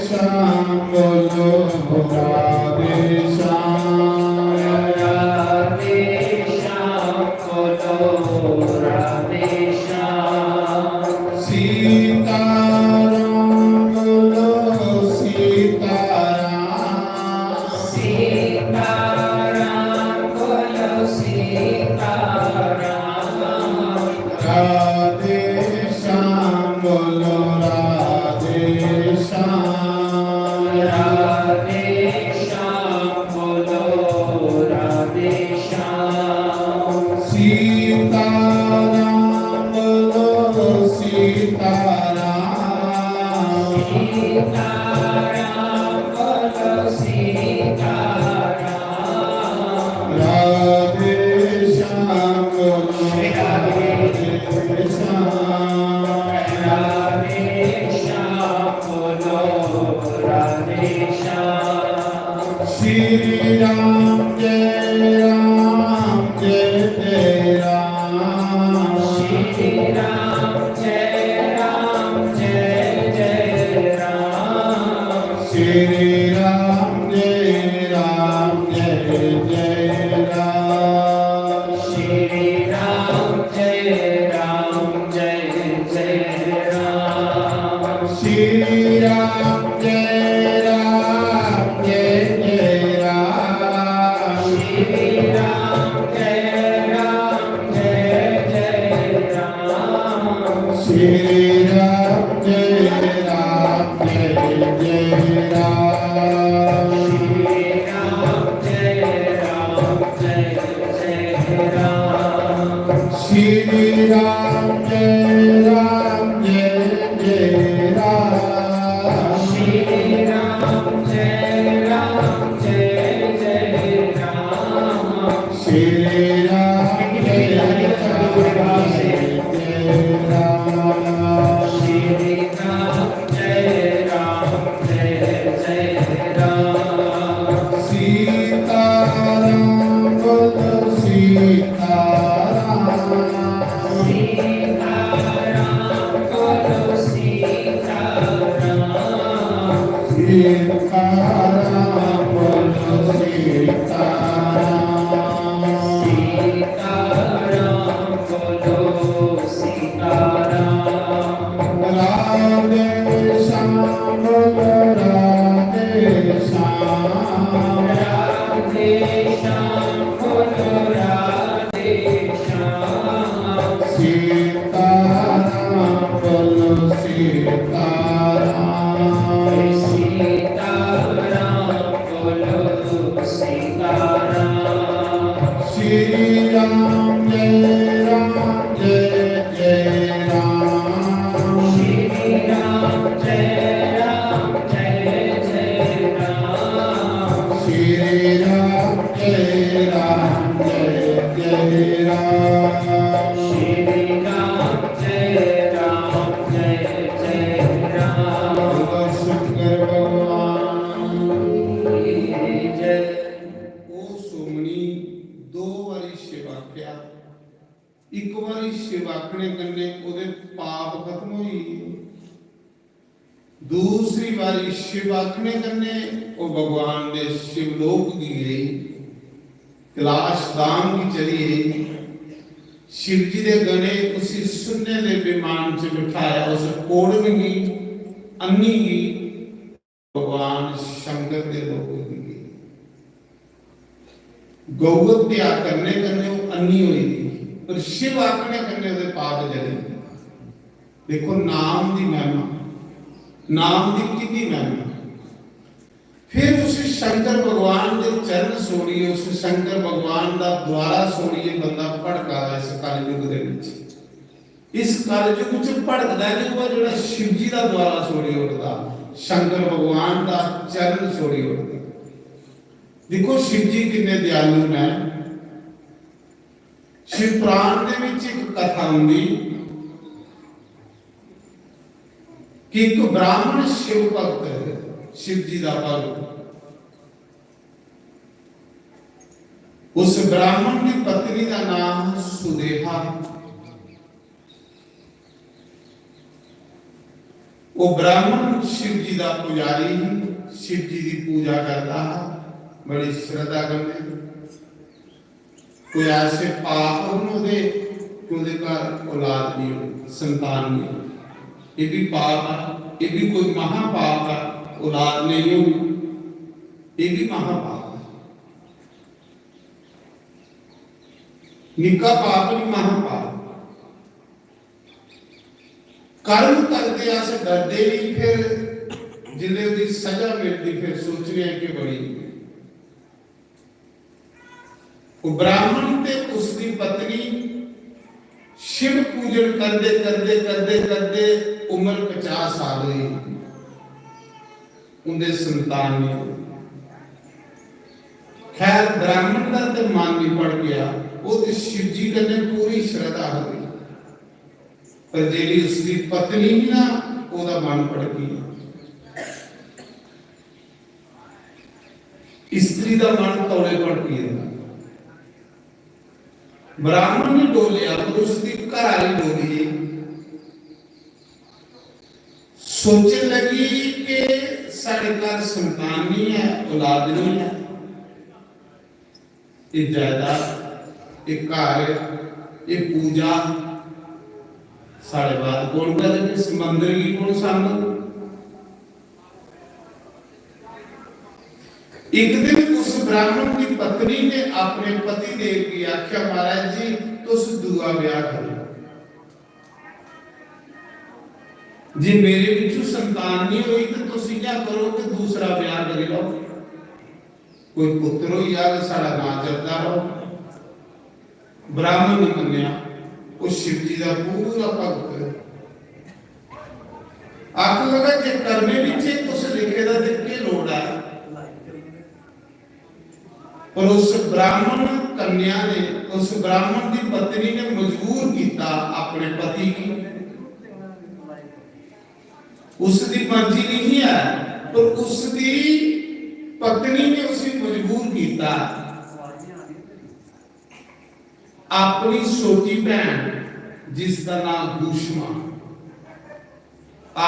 श्याम बोलो राधे श्याम। राधे श्याम बोलो राधे श्याम। सीताराम बोलो सीताराम। सीताराम बोलो सीताराम। राधे श्याम बोलो राधे श्याम। राधे श्याम बोलो राधे श्याम। सीताराम बोलो सीताराम। सीताराम बोलो सीताराम। राधे श्याम बोलो राधे श्याम। राधे श्याम बोलो राधे श्याम। श्री राम जय राम जय जय राम। श्री राम जय राम जय जय राम। श्री राम जय राम जय जय राम। श्री राम जय राम जय जय राम। श्री राम जय राम जय जय राम। श्री राम जय राम जय जय राम। श्री राम जय राम जय जय राम। श्री राम जय राम जय जय राम। श्री राम जय राम जय जय राम। श्री राम जय राम जय जय राम। श्री राम जय राम जय जय राम। श्री राम जय राम जय जय राम। सीताराम बोलो सीताराम। सीताराम बोलो सीताराम। सीताराम बोलो सीताराम। सीताराम बोलो सीताराम। राधे श्याम बोलो राधे श्याम। राधे श्याम बोलो राधे श्याम। सीताराम दूसरी बारी शिव आखने कन्नै ओह् भगवान दे शिवलोक गी गेई, कैलाश धाम गी चली गेई। शिव जी दे गणे उसी सुन्ने दे विमान च बिठाया, उस कोड़न गी, अन्नी गी भगवान शंकर दे लोक गी गेई। गौ हत्या करने कन्नै ओह् अन्नी होई गई, पर शिव आखने कन्नै ओह्दे पाप जली गए। देखो नाम दी महिमा, नाम दी कितनी महिमा। फिर उस शंकर भगवान दे चरण छोड़िए, उस शंकर भगवान दा द्वारा छोड़िए बंदा भटका दा इस कलयुग दे विच। इस कलयुग च भटकदा है कि वह जेड़ा शिव जी दा द्वारा छोड़ी उठदा, शंकर भगवान दा चरण छोड़ी उठदा। देखो शिव जी कितने दयालु ने। शिव पुराण दे विच एक कथा आंदी कि एक ब्राह्मण शिव भक्त, शिव जी दा भक्त, उस ब्राह्मण की पत्नी का नाम सुदेहा। वो ब्राह्मण शिव जी का पुजारी ही, शिव जी की पूजा करता है, बड़ी श्रद्धा कन्नै। कोई ऐसे पाप होन ओह्दे कि ओह्दे घर औलाद नहीं होई, संतान नहीं होई। ये भी पाप है, ये भी कोई महापाप है, औलाद नहीं होई, ये भी महापाप है। निक्का पाप नहीं, महापाप। कर्म करदे अस डरदे नहीं, फिर जिल्लै ओह्दी सजा मिलदी फिर सोचने आं कि बड़ी। वो ब्राह्मण ते उसकी पत्नी शिव पूजन करदे करदे करदे करदे उम्र पचास साल हुई। उंदे संतान नहीं होई। खैर ब्राह्मण का ते मन नहीं पड़ गया, वो ते शिव जी कन्नै पूरी श्रद्धा होई। पर जेड़ी उसकी पत्नी ही ना, ओदा मन भड़की। स्त्री दा मन तौले भड़की जंदा। ब्राह्मण नहीं डोलिया, पर उसकी घर आली डोली। सोचन लगी कि साढ़े घर संतान नहीं है, औलाद नहीं है। ये जायदाद, ये घर, ये पूजा साढ़े बाद कौन करेगा? इस मंदिर की कौन सांभग? एक दिन उस ब्राह्मण की पत्नी ने अपने पति देव की आख्या, "महाराज जी, तुस दूआ ब्याह करो। जे मेरे पिछू संतान नहीं हुई तो तुस इ'यां करो कि दूसरा ब्याह करी लो।" कोई पुत्र होई जाग, साढ़ा नां चलदा रहो। ब्राह्मण ने मन्नेआ, ओह् शिव जी दा पूरा भगत। आखन लगा, "जे कर्मे विच एह् कुछ लिखे दा ते केह् लोड़ ऐ?" पर उस ब्राह्मण कन्या ने, उस ब्राह्मण दी पत्नी ने मजबूर किया अपने पति की। उसकी मर्जी नहीं है, पर उसकी पत्नी ने उसे मजबूर किया। अपनी छोटी भैन, जिसका नाम भूषमा,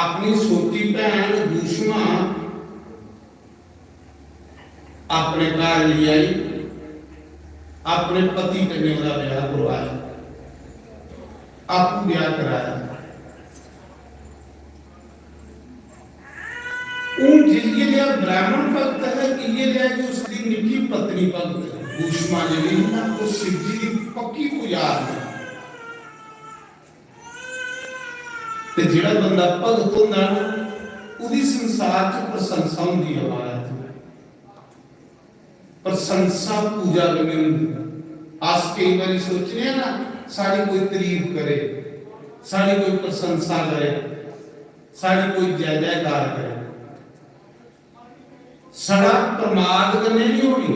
अपनी छोटी भैन भूषमा अपने घर ले आई, अपने पति कन्नै ओह्दा ब्याह करवाया, आपूं ब्याह कराया। हून जि'यै जेहा ब्राह्मण भक्त है, इ'यै जेहा कि उसकी निक्की पत्नी भक्त है। भूषमा जेह्ड़ी ही ना, ओह् शिव जी दी पक्की पुजारी है। ते जेह्ड़ा बंदा भगत होंदा ना, ओह्दी संसार च प्रशंसा होंदी है महाराज। प्रशंसा पूजा कन्नै होंदी। अस केई बारी सोचने आं ना, साढ़ी कोई तारीफ करे, साढ़ी कोई प्रशंसा करे, साढ़ी कोई जय जयकार करे, साढ़ा प्रमाद कन्नै नहीं होनी।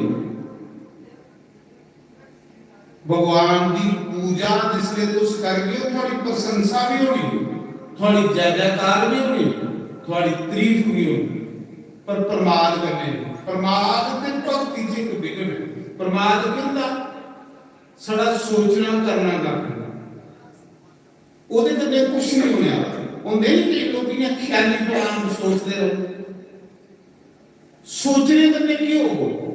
भगवान दी पूजा जिसले तुस करगे ओ, थुआड़ी प्रशंसा भी होनी, थुआड़ी जय जयकार भी होनी, थुआड़ी तारीफ भी होनी, पर प्रमाद कन्नै नहीं। प्रमाद ते भक्ति च इक विघ्न है। प्रमाद केह् होंदा? साढ़ा सोचना करना कक्ख नहीं। ओह्दे कन्नै कुछ नहीं होने आह्ला। होंदे नी केई लोक इ'यां ख्याली प्लान सोचदे रौंह्दे। सोचने कन्नै केह् होग?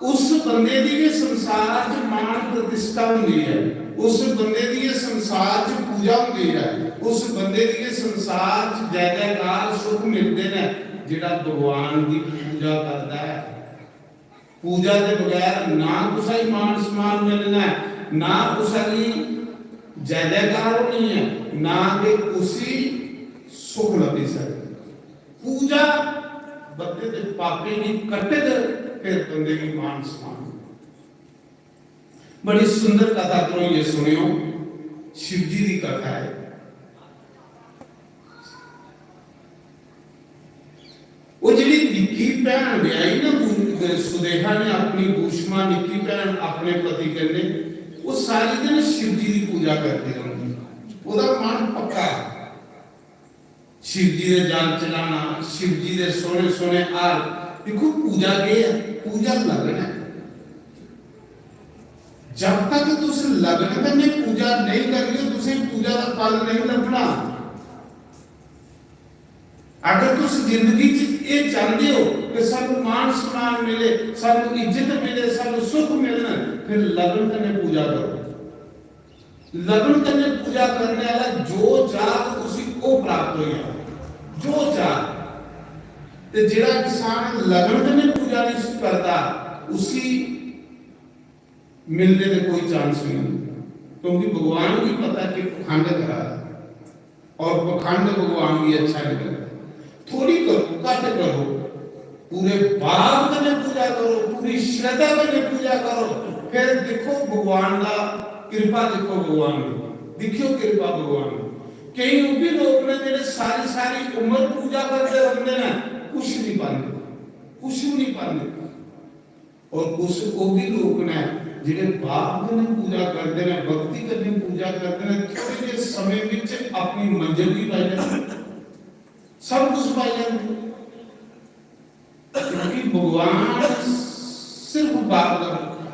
उस बंदे दी गै संसार च मान प्रतिष्ठा होंदी ऐ, उस बंदे दी गै संसार च पूजा होंदी ऐ, उस बंदे दी गै संसार च जय जयकार सुख मिलदे न, जेह्ड़ा भगवान दी पूजा करदा ऐ। पूजा दे बगैर ना कुसै गी मान सम्मान मिलना ऐ, ना कुसै दी जय जयकार होनी ऐ, ना गै उसी सुख लब्भी सकदा। पूजा बंदे दे पापें गी कट्टग, फिर बंदे गी मान सम्मान। बड़ी सुंदर कथा, ध्रोइयै सुनेओ, शिव जी दी कथा ऐ। ओह् जेह्ड़ी निक्की भैन ब्याही ना, भू-, सुदेहा ने अपनी भूषमा निक्की भैन अपने पति कन्नै, ओह् सारी दिन शिव जी दी पूजा करदी रौंह्दी। ओह्दा मन पक्का, शिव जी दे जल चढ़ाना, शिव जी दे सोह्ने सोह्ने हार। दिक्खो, पूजा केह् ऐ? पूजा लगन ऐ। जब तक तुस लगन कन्नै पूजा नेईं करगे, तुसें पूजा दा फल नेईं लब्भना। अगर तुस जिंदगी च एह् चांह्दे हो कि सानू मान सम्मान मिले, सानू इज्जत मिले, सानू सुख मिलन, फिर लगन कन्नै पूजा करो। लगन कन्नै पूजा करने आह्ला जो चाह्ग, उसी ओह् प्राप्त होई जाग। जो चाह्ग। ते जेह्ड़ा इंसान लगन कन्नै पूजा नहीं करदा, उसी मिलने दे कोई चांस नहीं, क्योंकि भगवान गी पता कि पखंड करा दा। और पखंड भगवान गी अच्छा नहीं लगदा। थोड़ी करो, घट करो, पूरे भाव कन्नै पूजा करो, पूरी श्रद्धा कन्नै पूजा करो, फिर दिक्खो भगवान दा, कृपा दिक्खो भगवान दी, दिक्खियो कृपा भगवान दी। केई ओह् भी लोक ने जेह्ड़े सारी सारी उम्र पूजा करदे रौंह्दे ने, कुछ नहीं पांदे, कुछ भी नहीं पांदे। और कुछ ओह् भी लोक ने जेह्ड़े भाव कन्नै पूजा करदे ने, भक्ति कन्नै पूजा करदे ने, थोड़े जे समें विच अपनी मंजल भी पाई लैंदे, सब कुछ पाई लैंदे, क्योंकि भगवान सिर्फ भाव दा रूप ऐ।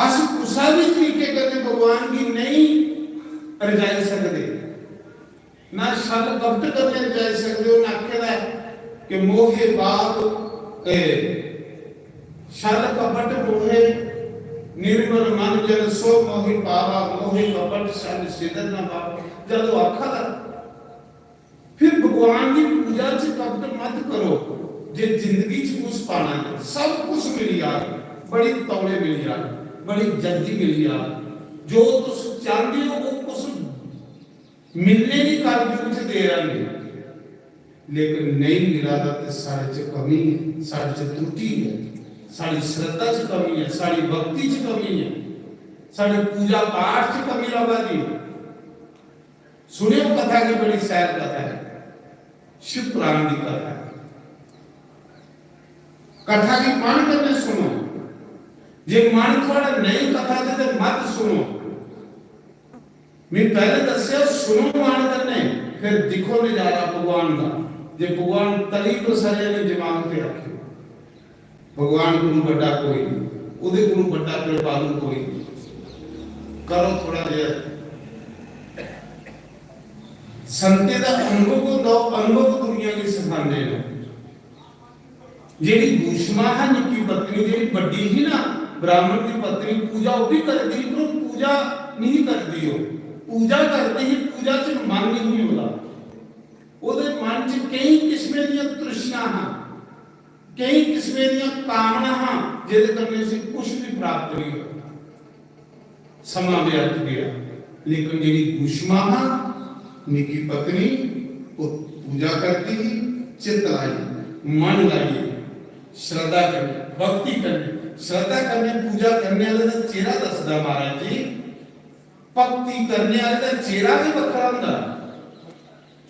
अस कुसै भी तरीके कन्नै भगवान गी नेईं रजाई सकदे। ना छल कपट कन्नै रजाई सकदे ओ, ना आखे दा ऐ कि मोहे पाप, ए, छल कपट मोहे, निर्मल मन जन सो मोहि पावा, मोहे कपट छल छिदर न पावा। जद ओह् आखा दा, फिर भगवान दी पूजा च कपट मत करो। जे जिंदगी च कुछ पाना है, सब कुछ मिली जाग, बड़ी तौले मिली जाग, बड़ी जल्दी मिली जाग। जो तुस चांह्दे ओ, ओह् कुछ मिलने दी कल युग च देर आनी, लेकिन नेईं मिला दा ते साढ़े च कमी है, साढ़े च त्रुटि है, साढ़ी श्रद्धा च कमी है, साढ़ी भक्ति च कमी है, साढ़ी पूजा पाठ च कमी लभा दी है। सुनियो कथा की बड़ी सैल कथा है, शिव पुराण की कथा है। कथा की मन करने सुनो, जे मन थोड़ा नहीं कथा च ते मत सुनो। मैं पहले दस्सेआ, सुनो मन कन्नै, फिर दिक्खो नजारा भगवान दा। जे भगवान तली बसरे ने दिमाग ते रखियो, भगवान कोलू बड्डा कोई नहीं, ओदे कोलू बड्डा कृपालु कोई नहीं। करो थोड़ा जेहा संते दा अनुभव होंदा, ओह् अनुभव दुनिया गी सखांदे न। जेह्ड़ी भूषमा हा निक्की पत्नी, जेह्ड़ी बड्डी ही ना ब्राह्मण दी पत्नी, पूजा ओह् भी करदी ही, पर ओह् पूजा नहीं करदी। ओह् पूजा करदी ही, पूजा च मन नहीं ही ओह्दा। ओह्दे मन च केई किस्में दियां तृष्णा हा, केई किस्में दियां कामना हा, जेह्दे कन्नै उसी कुछ भी प्राप्त नहीं होया। समां व्यर्थ गया। लेकिन जेह्ड़ी भूषमा हा, निक्की पत्नी, ओह् पूजा करदी ही, चित्त लाइयै, मन लाइयै, श्रद्धा कन्नै, भक्ति कन्नै। श्रद्धा कन्नै पूजा करने आह्ले दा चेहरा दसदा महाराज जी, भक्ति करने आह्ले दा चेहरा गै बक्खरा होंदा।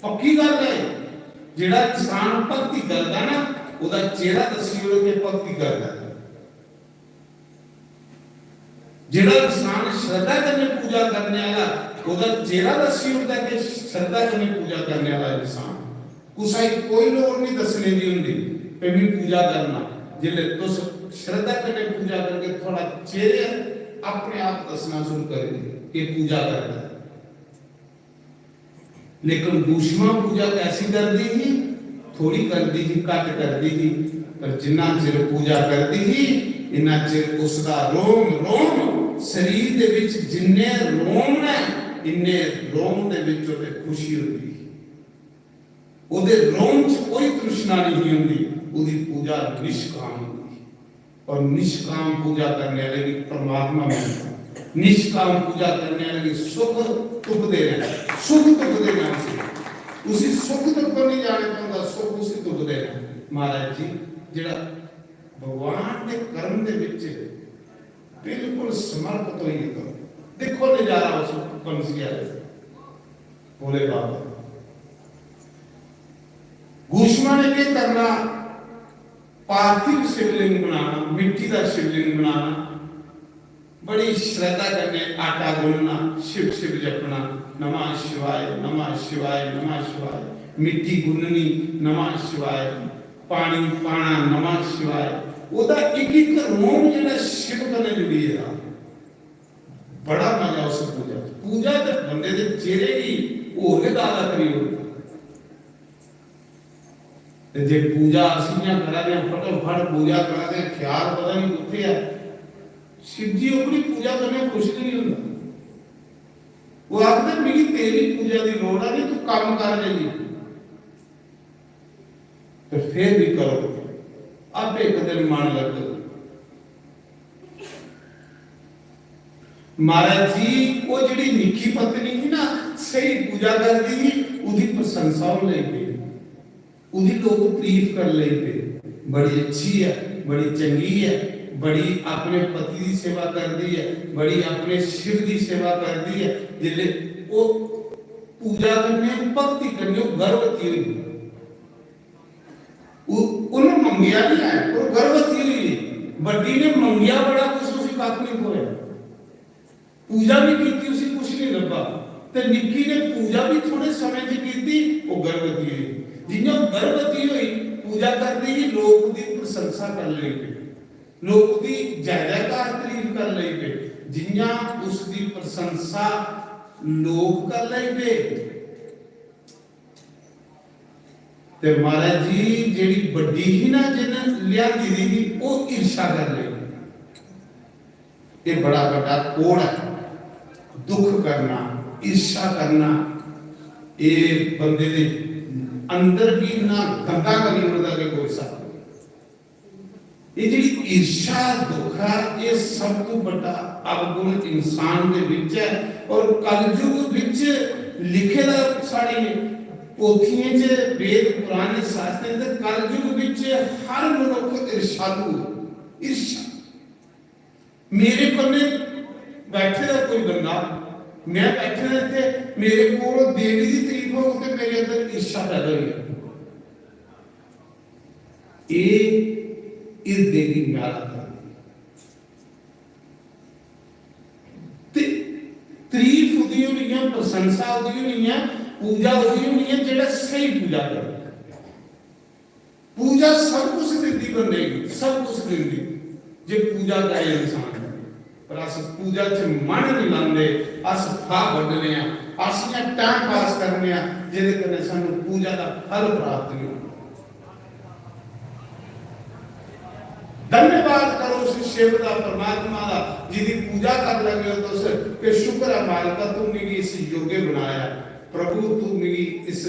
पक्की गल्ल ऐ, जेह्ड़ा इंसान भक्ति करदा ना, ओह्दा चेहरा दस्सी ओड़ो कि भक्ति करदा ऐ। जेह्ड़ा इंसान श्रद्धा कन्नै पूजा करने आह्ला, ओह्दा चेहरा दस्सी ओड़दा कि श्रद्धा कन्नै पूजा करने आह्ला इंसान। कुसै गी कोई लोड़ नहीं दस्सने दी होंदी कि मैं पूजा करना। जिसलै तुस श्रद्धा कन्नै पूजा करगे, थुआढ़ा चेहरा अपने आप दस्सना शुरू करी देग कि पूजा करदा ऐ। लेकिन भूषमा पूजा कैसी करदी ही? थोड़ी करदी ही, घट करदी ही, पर जिन्ना चिर पूजा करदी ही, इन्ना चिर उसका रोम रोम, शरीर दे विच जिन्ने रोम ने, इन्ने रोम दे विच ओहदे खुशी होंदी ही। ओहदे रोम च कोई तृष्णा नहीं होंदी। ओहदी पूजा निष्काम होंदी। और निष्काम पूजा करने वाले की परमात्मा मिलता। निष्काम पूजा करने वाले की सुख तुपदे ने, सुख तुपदे ने उसी, उसी सुख तुपन नहीं जाने पाता, सुख उसी तुपदे ने। महाराज जी, जेड़ा भगवान दे कर्म दे विच बिल्कुल समर्पित होइए करो। देखो नजारा उस बंसी आले, भोले बाबा। भूषमा ने क्या करना? पार्थिव शिवलिंग बनाना, मिट्टी का शिवलिंग बनाना, बड़ी श्रद्धा कन्नै आटा गुन्नना, शिव शिव जपना, नमः शिवाय, नमः शिवाय, नमः शिवाय, मिट्टी गुन्ननी, नमः शिवाय, पानी पाना, नमः शिवाय। ओहदा इक इक रोम जेहड़ा शिव कन्नै जुड़ी गेदा, बड़ा मजा उस पूजा च। पूजा ते बंदे दे चेहरे गी होर गै काला करी ओड़दा। ते जे पूजा अस इ'यां करा दे आं, फटोफट पूजा करा दे आं, ख्याल पता नहीं कुत्थै ऐ, शिव जी ओकड़ी पूजा कन्नै खुश गै नहीं होंदा। ओह् आखदे, "मिगी तेरी पूजा दी लोड़ ऐ नहीं, तू कम्म कर जाइयै।" ते फिर भी करो, आपे इक दिन मन लगग। महाराज जी, वो जेड़ी निक्की पत्नी ही ना, सही पूजा करदी ही, उदी प्रशंसा होन लगी पेई, उदी लोग तारीफ करन लगी पे, "बड़ी अच्छी है, बड़ी चंगी है, बड़ी अपने पति दी सेवा करदी है, बड़ी अपने शिव दी सेवा करदी है।" जिसले वो पूजा करने, भक्ति करने, वो गर्भवती हुई। उ-, उन्हें मंगेआ नहीं है, वो गर्भवती हुई। बड्डी ने मंगेआ बड़ा कुछ, उसी कक्ख नहीं थ्होया। पूजा भी कीती, उसी कुछ नहीं लब्भा। ते निक्की ने पूजा भी थोड़े समय च कीती, वो गर्भवती हुई। जियां वो गर्भवती हुई, पूजा करदी ही, लोग उदी प्रशंसा कर लगी पे, लोग उदी जय जयकार, तारीफ कर लगी पे। जियां उसदी प्रशंसा लोग कर लगी पे, ते महाराज जी, जेड़ी बड्डी ही ना, जिन्हें लियांदी दी ही, वो ईर्ष्या कर लेई। ये बड़ा बड़ा कोड़ है। दुख करना, ईर्ष्या करना, ये बंदे दे अंदर भी इन्ना गंदा करी ओड़दा कि कोई हिसाब नहीं। ये जेह्ड़ी ईर्ष्या, दुख है, ये सब तो बड़ा अवगुण इंसान दे विच है। और कलयुग विच लिखे दा साढ़े पोथियें च, वेद पुराने शास्त्रें च, कलयुग विच हर मनुख ईर्ष्यालु है। ईर्ष्या, मेरे कन्ने बैठे दा कोई बंदा, मैं बैठे दा इत्थे, मेरे कोल देवी दी तारीफ होग ते मेरे अंदर ईर्ष्या पैदा होई जाग। एह् हिरदे गी मैला करदी। ते तारीफ ओह्दी होनी ऐ, प्रशंसा ओह्दी होनी ऐ, पूजा ओह्दी होनी ऐ, जेह्ड़ा स्हेई पूजा करदा। पूजा सब कुछ दिंदी बंदे गी, सब कुछ दिंदी, जे पूजा करे इंसान। पर अस पूजा च मन नहीं लांदे, अस फाह बड्ढने आं, अस इ'यां टाइम पास करने आं, जेह्दे कन्नै सानू पूजा दा फल प्राप्त नहीं होंदा। धन्यवाद करो उस शिव दा, परमात्मा दा, जिदी पूजा कर लगे हो तुस, कि शुक्र है मालका, तू मिगी इस योग्य बनाया, प्रभु, तू मिगी इस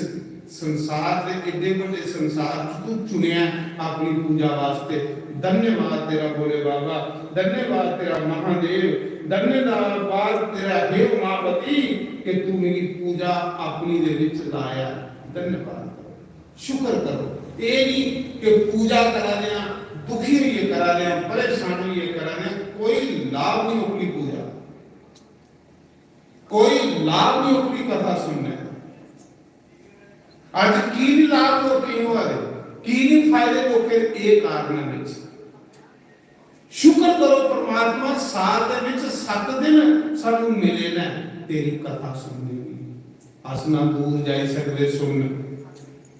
संसार दे, एड्डे बड्डे संसार च तू चुनेआ अपनी पूजा वास्ते। धन्यवाद तेरा भोले बाबा, धन्यवाद तेरा महादेव, धन्यवाद तेरा हे उमापति कि तू मिगी पूजा अपनी दे विच लाया। धन्यवाद करो, शुक्र करो। ये नहीं कि पूजा करा दे आं, दुखी होइए करा दे आं, परेशान होइए करा दे आं, कोई लाभ नहीं होगी पूजा। कोई लाभ नहीं होगी कथा सुनने का। अज की नहीं लाभ लोकें होआ दे, की नहीं फायदे लोकें, ये कारण है विच। शुक्र करो परमात्मा, साल दे विच सत्त दिन सानू मिले ने तेरी कथा सुनने गी। अस ना दूर जाई सकदे सुनन,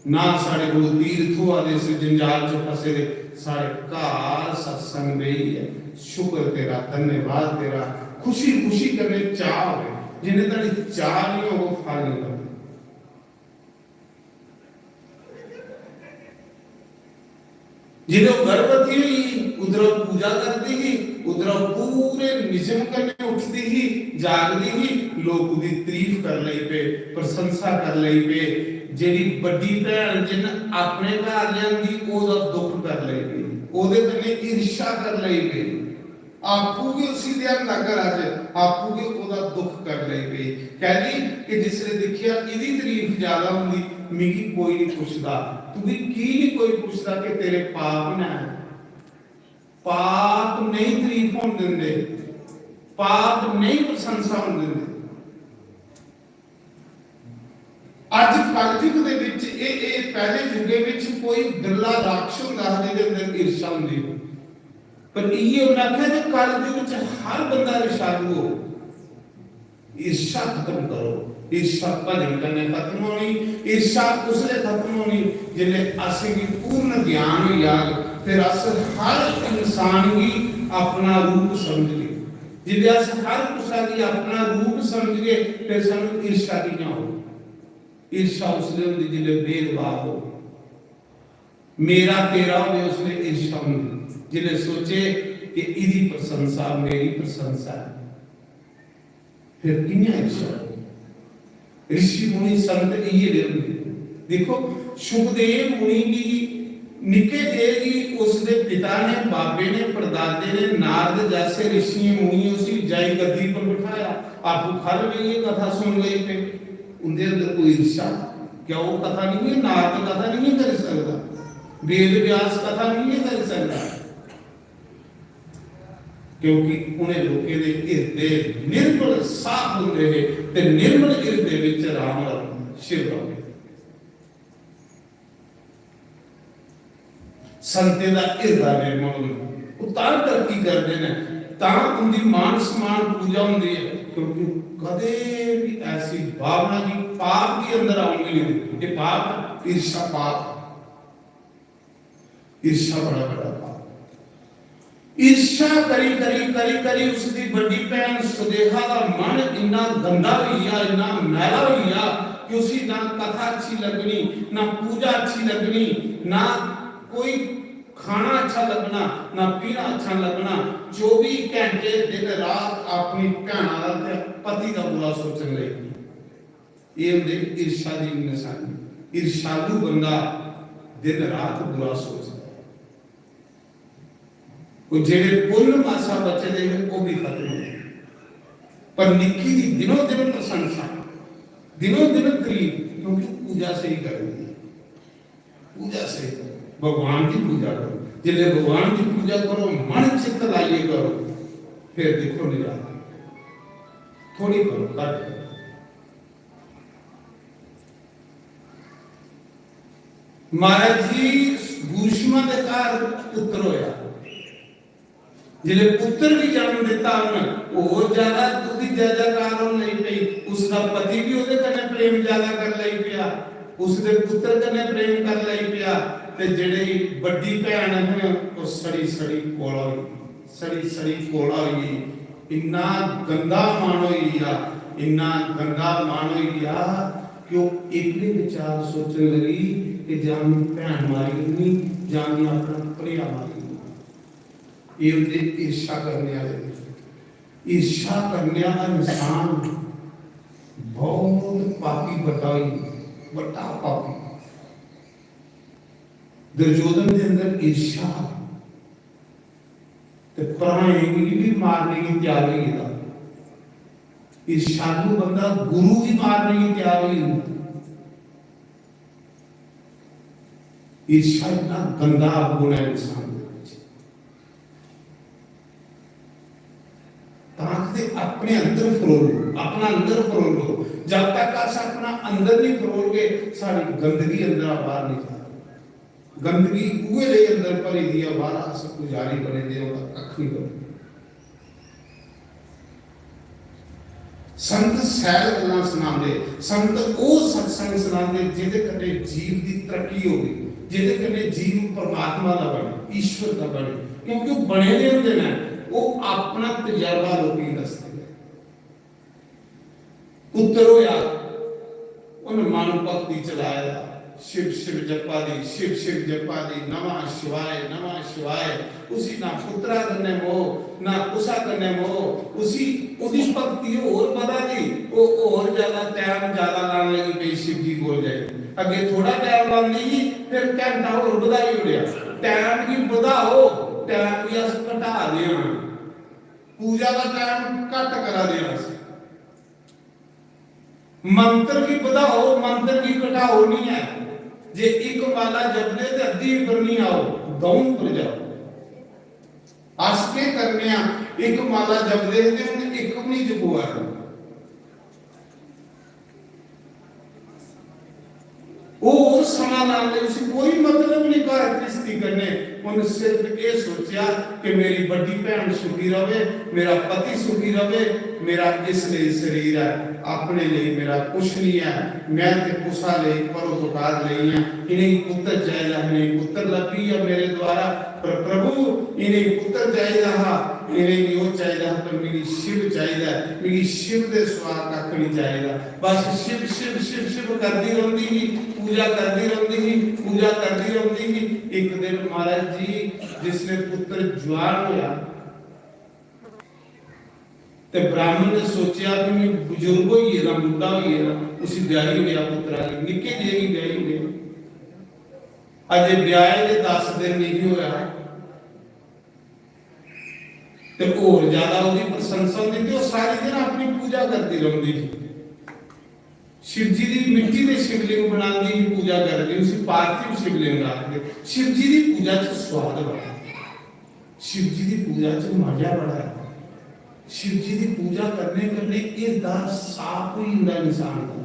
ना साढ़े कोल तीर्थ होआ दे, इस जंजाल च फसे दे, साढ़े घर सत्संग बेही ऐ। शुक्र तेरा, धन्यवाद तेरा। खुशी खुशी कन्नै चाह होवे, जिन्ने धड़ी चाह नहीं होग, फल नहीं लगदा। जिसलै ओह् गर्भवती होई, उद्धरा पूजा करदी ही, उद्धरा पूरे निजम कन्नै उठदी ही, जागदी ही, लोक ओह्दी तारीफ कर लगी पे, प्रशंसा कर लगी पे। जेह्ड़ी बड्डी भैन जिन्न अपने घर लेआंदी, ओह्दा दुख कर लगी पे, ओह्दे कन्नै ईर्ष्या कर लगी पे। आपूं गै उसी लेआंदा घरा च, आपूं गै ओह्दा दुख कर लगी पे। कैली कि जिसलै दिक्खेआ एह्दी तारीफ ज्यादा होंदी, मिगी कोई नहीं पुछदा। तुगी की नहीं कोई पुछदा कि तेरे पाप न? पाप नहीं तारीफ होन दिंदे, पाप नहीं प्रशंसा होन दिंदे। अज कलयुग दे विच, ए, ए, पहले युगे विच कोई बिरला राक्षस होंदा हा जिहदे अंदर ईर्ष्या होंदी ही। पर इये उन्हें आख्या कि कलयुग च हर बंदा ईर्ष्यालु हो। ईर्ष्या खत्म करो। ईर्ष्या भजन कन्नै खत्म होनी। ईर्ष्या उसले खत्म होनी जिसले असेंगी पूर्ण ज्ञान होई जाग। फिर अस हर इंसान गी अपना रूप समझगे। जिसले अस हर कुसै गी अपना रूप समझगे, फिर सानू ईर्ष्या कि'यां होग? ईर्ष्या उसले होंदी जिसले भेदभाव हो, मेरा तेरा होवे, उसले ईर्ष्या होंदी। जिसले सोचे कि इदी प्रशंसा, मेरी प्रशंसा है, फिर कि'यां ईर्ष्या होग? ऋषि मुनि संत इये दे होंदे। देखो, सुखदेव मुनि गी निक्के जे गी उसदे पिता ने, बाबे ने, परदादे ने, नारद जैसे ऋषियें मुनियें उसी जाई गद्दी पर बिठाया। आपूं ख'ल्ल बेहियै कथा सुन लगी पे। उंदे अंदर कोई ईर्ष्या? क्या ओह् कथा नहीं है? नारद कथा नहीं है करी सकदा? वेद व्यास कथा नहीं है करी सकदा? क्योंकि उन्हें लोकें दे हिरदे निर्मल साफ होंदे हे ते निर्मल हिरदे विच राम रत्न शिव रत्न। संतें दा हिरदा निर्मल होंदा, ओह् तां तरक्की करदे न, तां उंदी मान सम्मान पूजा होंदी है, क्योंकि कदे भी ऐसी भावना गी पाप दी अंदर आउन गै नहीं दिंदे। ये पाप है, ईर्ष्या पाप है। ईर्ष्या बड़ा बड़ा पाप। ईर्ष्या करी, करी, करी, करी उसदी बड्डी भैन सुदेहा दा मन इन्ना गंदा होई गेआ, इन्ना मैला होई गेआ कि उसी ना कथा अच्छी लगनी, ना पूजा अच्छी लगनी, ना कोई खाना अच्छा लगना, ना पीना अच्छा लगना। चौबी घंटे दिन रात अपनी भैना दा ते पति दा बुरा सोचन लगी। ये होंदे ईर्ष्या दी निशानी। ईर्ष्यालु बंदा दिन रात बुरा सोचदा। ओह् जेह्ड़े पुन्न मासा बचे दे हे, ओह् भी खत्म हो गए। पर निक्की दी दिनों दिन प्रशंसा, दिनों दिन तारीफ, क्योंकि पूजा सही करनी है। पूजा सही करो, भगवान की पूजा करो। जिसले भगवान की पूजा करो, मन चित्त लाइए करो, फिर देखो नजारा। थोड़ी करो, घट करो। महाराज जी, भूषमा दे घर पुत्र होया। जिसले पुत्र भी जन्म दिता उन, होर ज्यादा दुखी जय जयकार होन लगी पई। उसका पति भी ओदे कन्नै प्रेम ज्यादा कर लगी पिया, उसदे पुत्र कन्नै प्रेम कर लगी पिया। ते जेह्ड़ी बड्डी भैन है, ओह् सड़ी सड़ी कोला होई गई, सड़ी सड़ी कोला होई गई। इन्ना गंदा मन होई गया, इन्ना गंदा मन होई गया कि ओह् इकले विचार सोचने लगी कि जां मैं भैन मारी ओड़नी, जां मैं अपना भ्रेआ मारी ओड़ना। ये होंदे ईर्ष्या करने वाले। ईर्ष्या करने वाला इंसान बहुत पापी, बड़ा ही बड़ा पापी। दुर्योधन के अंदर ईर्ष्या, ते भ्राएं गी भी मारने की तैयार होई गेदा। ईर्ष्यालु बंदा गुरु गी मारने की तैयार होई जंदा। ईर्ष्या इतना गंदा अवगुण है इंसान दे विच। तां आखदे अपने अंदर फरोलो, अपना अंदर फरोलो। जब तक अस अपना अंदर नहीं फरोलगे, सारी गंदगी अंदरा बाहर नहीं जाती। गंदगी उहे दे अंदर भरी दी है, बाहर अस पुजारी बने दे, ओह्दा कक्ख नहीं बने। संत सैल गल्लां सनांदे, संत ओह् सत्संग सनांदे जिदे कन्नै जीव दी तरक्की होवे, जिदे कन्नै जीव परमात्मा दा बने, ईश्वर दा बने, क्योंकि ओह् बने दे होंदे न, ओह् अपना तजर्बा लोकें गी दसदे न। पुत्र होया, उन मन भक्ति चलाया, शिव शिव जप्पा दी, शिव शिव जप्पा दी, नमः शिवाय, नमः शिवाय। उसी ना पुत्तरा कन्नै मोह, ना कुसा कन्नै मोह, उसी, ओह्दी भक्ति होर बधा दी, ओह् होर ज्यादा टैम ज्यादा लान लगी पेई शिव जी कोल जाई। अग्गें थोड़ा टैम लांदी ही, फिर घैंटा होर बधाई ओड़ेआ। टैम गी बधाओ, टैम गी अस घटा दे आं, पूजा दा टैम घट्ट करा दे आं अस। मंत्र गी बधाओ, मंत्र गी घटाओ नहीं है। जे इक माला जपदे ते अद्धी पर नहीं आओ, दऊं पर जाओ। अस केह् करने आं? इक माला जपदे हे ते हून इक बी नहीं जपोआ दी। ओह् समां लाने, उसी कोई मतलब नहीं घर घ्रिस्ती कन्नै। उन सिर्फ एह् सोचेआ कि मेरी बड्डी भैन सुखी रवे, मेरा पति सुखी रवे, मेरा इस लेई शरीर ऐ, अपने लेई मेरा कुछ नहीं ऐ, मैं ते कुसा लेई परोपकार लेई आं। इ'नेंगी पुत्तर चाहिदा, इ'नेंगी पुत्तर लब्भी गेआ मेरे द्वारा, पर प्रभु, इ'नेंगी पुत्तर चाहिदा हा, इ'नेंगी ओह् चाहिदा हा, पर मिगी शिव चाहिदा ऐ, मिगी शिव दे सिवा कक्ख नहीं चाहिदा। बस शिव, शिव, शिव, शिव करदी रौंह्दी ही, पूजा करदी रौंह्दी ही, पूजा करदी रौंह्दी ही। इक दिन महाराज जी जिसलै पुत्तर जुआन होआ, ते ब्राह्मण ने सोचेआ कि मैं बजुर्ग होई गेदा, बुड्ढा होई गेदा, उसी ब्याही ओड़ेआ पुत्तरा गी, निक्के जेहे गी ब्याही ओड़ेआ। अजें ब्याहे दे दस दिन नहीं होआ, ते होर ज्यादा ओह्दी प्रशंसा होंदी, ते ओह् सारी दिन अपनी पूजा करदी रौंह्दी ही। शिव जी दी मिट्टी दे शिवलिंग बनांदी ही, पूजा करदी, उसी पार्थिव शिवलिंग आखदे। शिव जी दी पूजा च स्वाद बड़ा, शिव जी दी पूजा च मजा बड़ा ऐ। शिव जी दी पूजा करने कन्नै हिरदा साफ होई जंदा इंसान दा।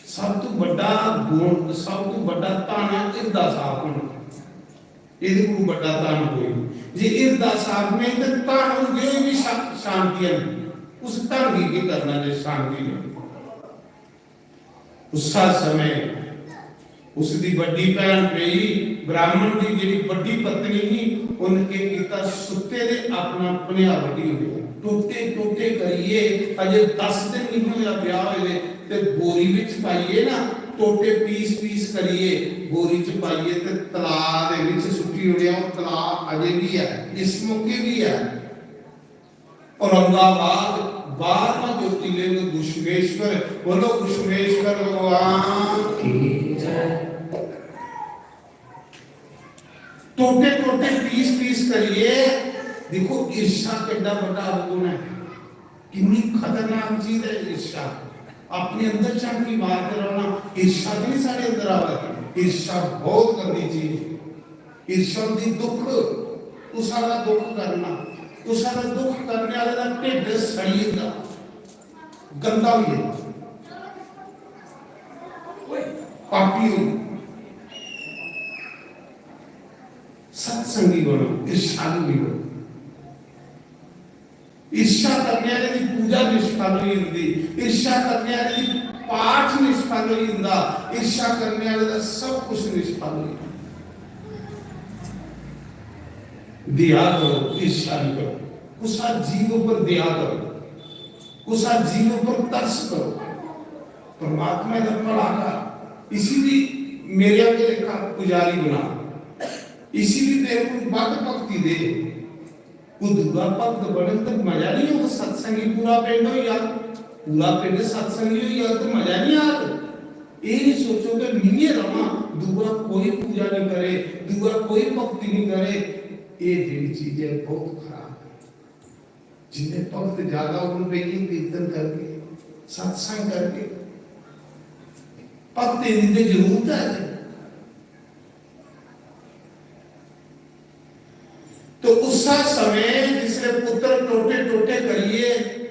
सब तू बड्डा गुण, सब तू बड्डा धन ऐ हिरदा साफ होना। एह्दे कोलू बड्डा धन कोई नहीं। जे हिरदा साफ नहीं ते धन होंदे होई भी शा-, शांति है नहीं। उस धन गी केह् करना जे शांति नहीं? उस्सा समय उसदी बड्डी भैन पेई, ब्राह्मण दी जेह्ड़ी बड्डी पत्नी ही, उन्न केह् कीता, सुत्ते दे अपना भनेआ बड्ढी ओड़ेआ। टोटे टोटे करियै, अजें दस दिन नहीं होया ब्याह होए दे, ते बोरी बिच पाइयै ना, टोटे पीस पीस करियै बोरी च पाइयै ते तलाऽ दे बिच सुट्टी ओड़ेआ। ओह् तलाऽ अजें बी ऐ, इस मौके बी ऐ। औरंगाबाद, बारहवां ज्योतिर्लिंग घुश्मेश्वर। बोलो, घुश्मेश्वर भगवान की जय। टोटे टोटे, पीस पीस करियै, देखो, ईर्ष्या कितना बड़ा अवगुण है, कितनी खतरनाक चीज है ईर्ष्या। अपने अंदर झांकी मारते रहना, ईर्ष्या तो नहीं साढ़े अंदर आवे। ईर्ष्या बहुत गंदी चीज है। ईर्ष्या होंदी दुख, कुसा दा दुख करना, कुसा दा दुख करने वाले दा ढिड्ड सड़ी जंदा, गंदा होई जंदा, पापी होई। सत्संगी बनो, ईर्ष्यालु नहीं बनो। ईर्ष्या करने वाले दी पूजा निष्फल होई जंदी, ईर्ष्या करने वाले दी पाठ निष्फल होई जंदा, ईर्ष्या करने वाले दा सब कुछ निष्फल होई जंदा। दया करो, ईर्ष्या नहीं करो। कुसा जीव पर दया करो, कुसा जीव पर तरस करो। परमात्मा दा भला कर, इसी भी मेरे आगे लेखा पुजारी बना, इसी भी मेरे को बद भक्ति दे। कोई दूआ भक्त बने तो मजा नहीं होगा। सत्संगी पूरा पिंड होई जा, पूरा पिंड सत्संगी होई जा तो मजा नहीं आग। ये नहीं सोचो कि मिये रवां, दूआ कोई पूजा नहीं करे, दूआ कोई भक्ति नहीं करे। ये जेह्ड़ी चीज है, बहुत खराब है। जिन्ने भक्त ज्यादा होन, बेहियै कीर्तन करगे, सत्संग करगे, भक्तें दी ते जरूरत है। तो उस्सा समय जिसले पुत्र टोटे टोटे करिए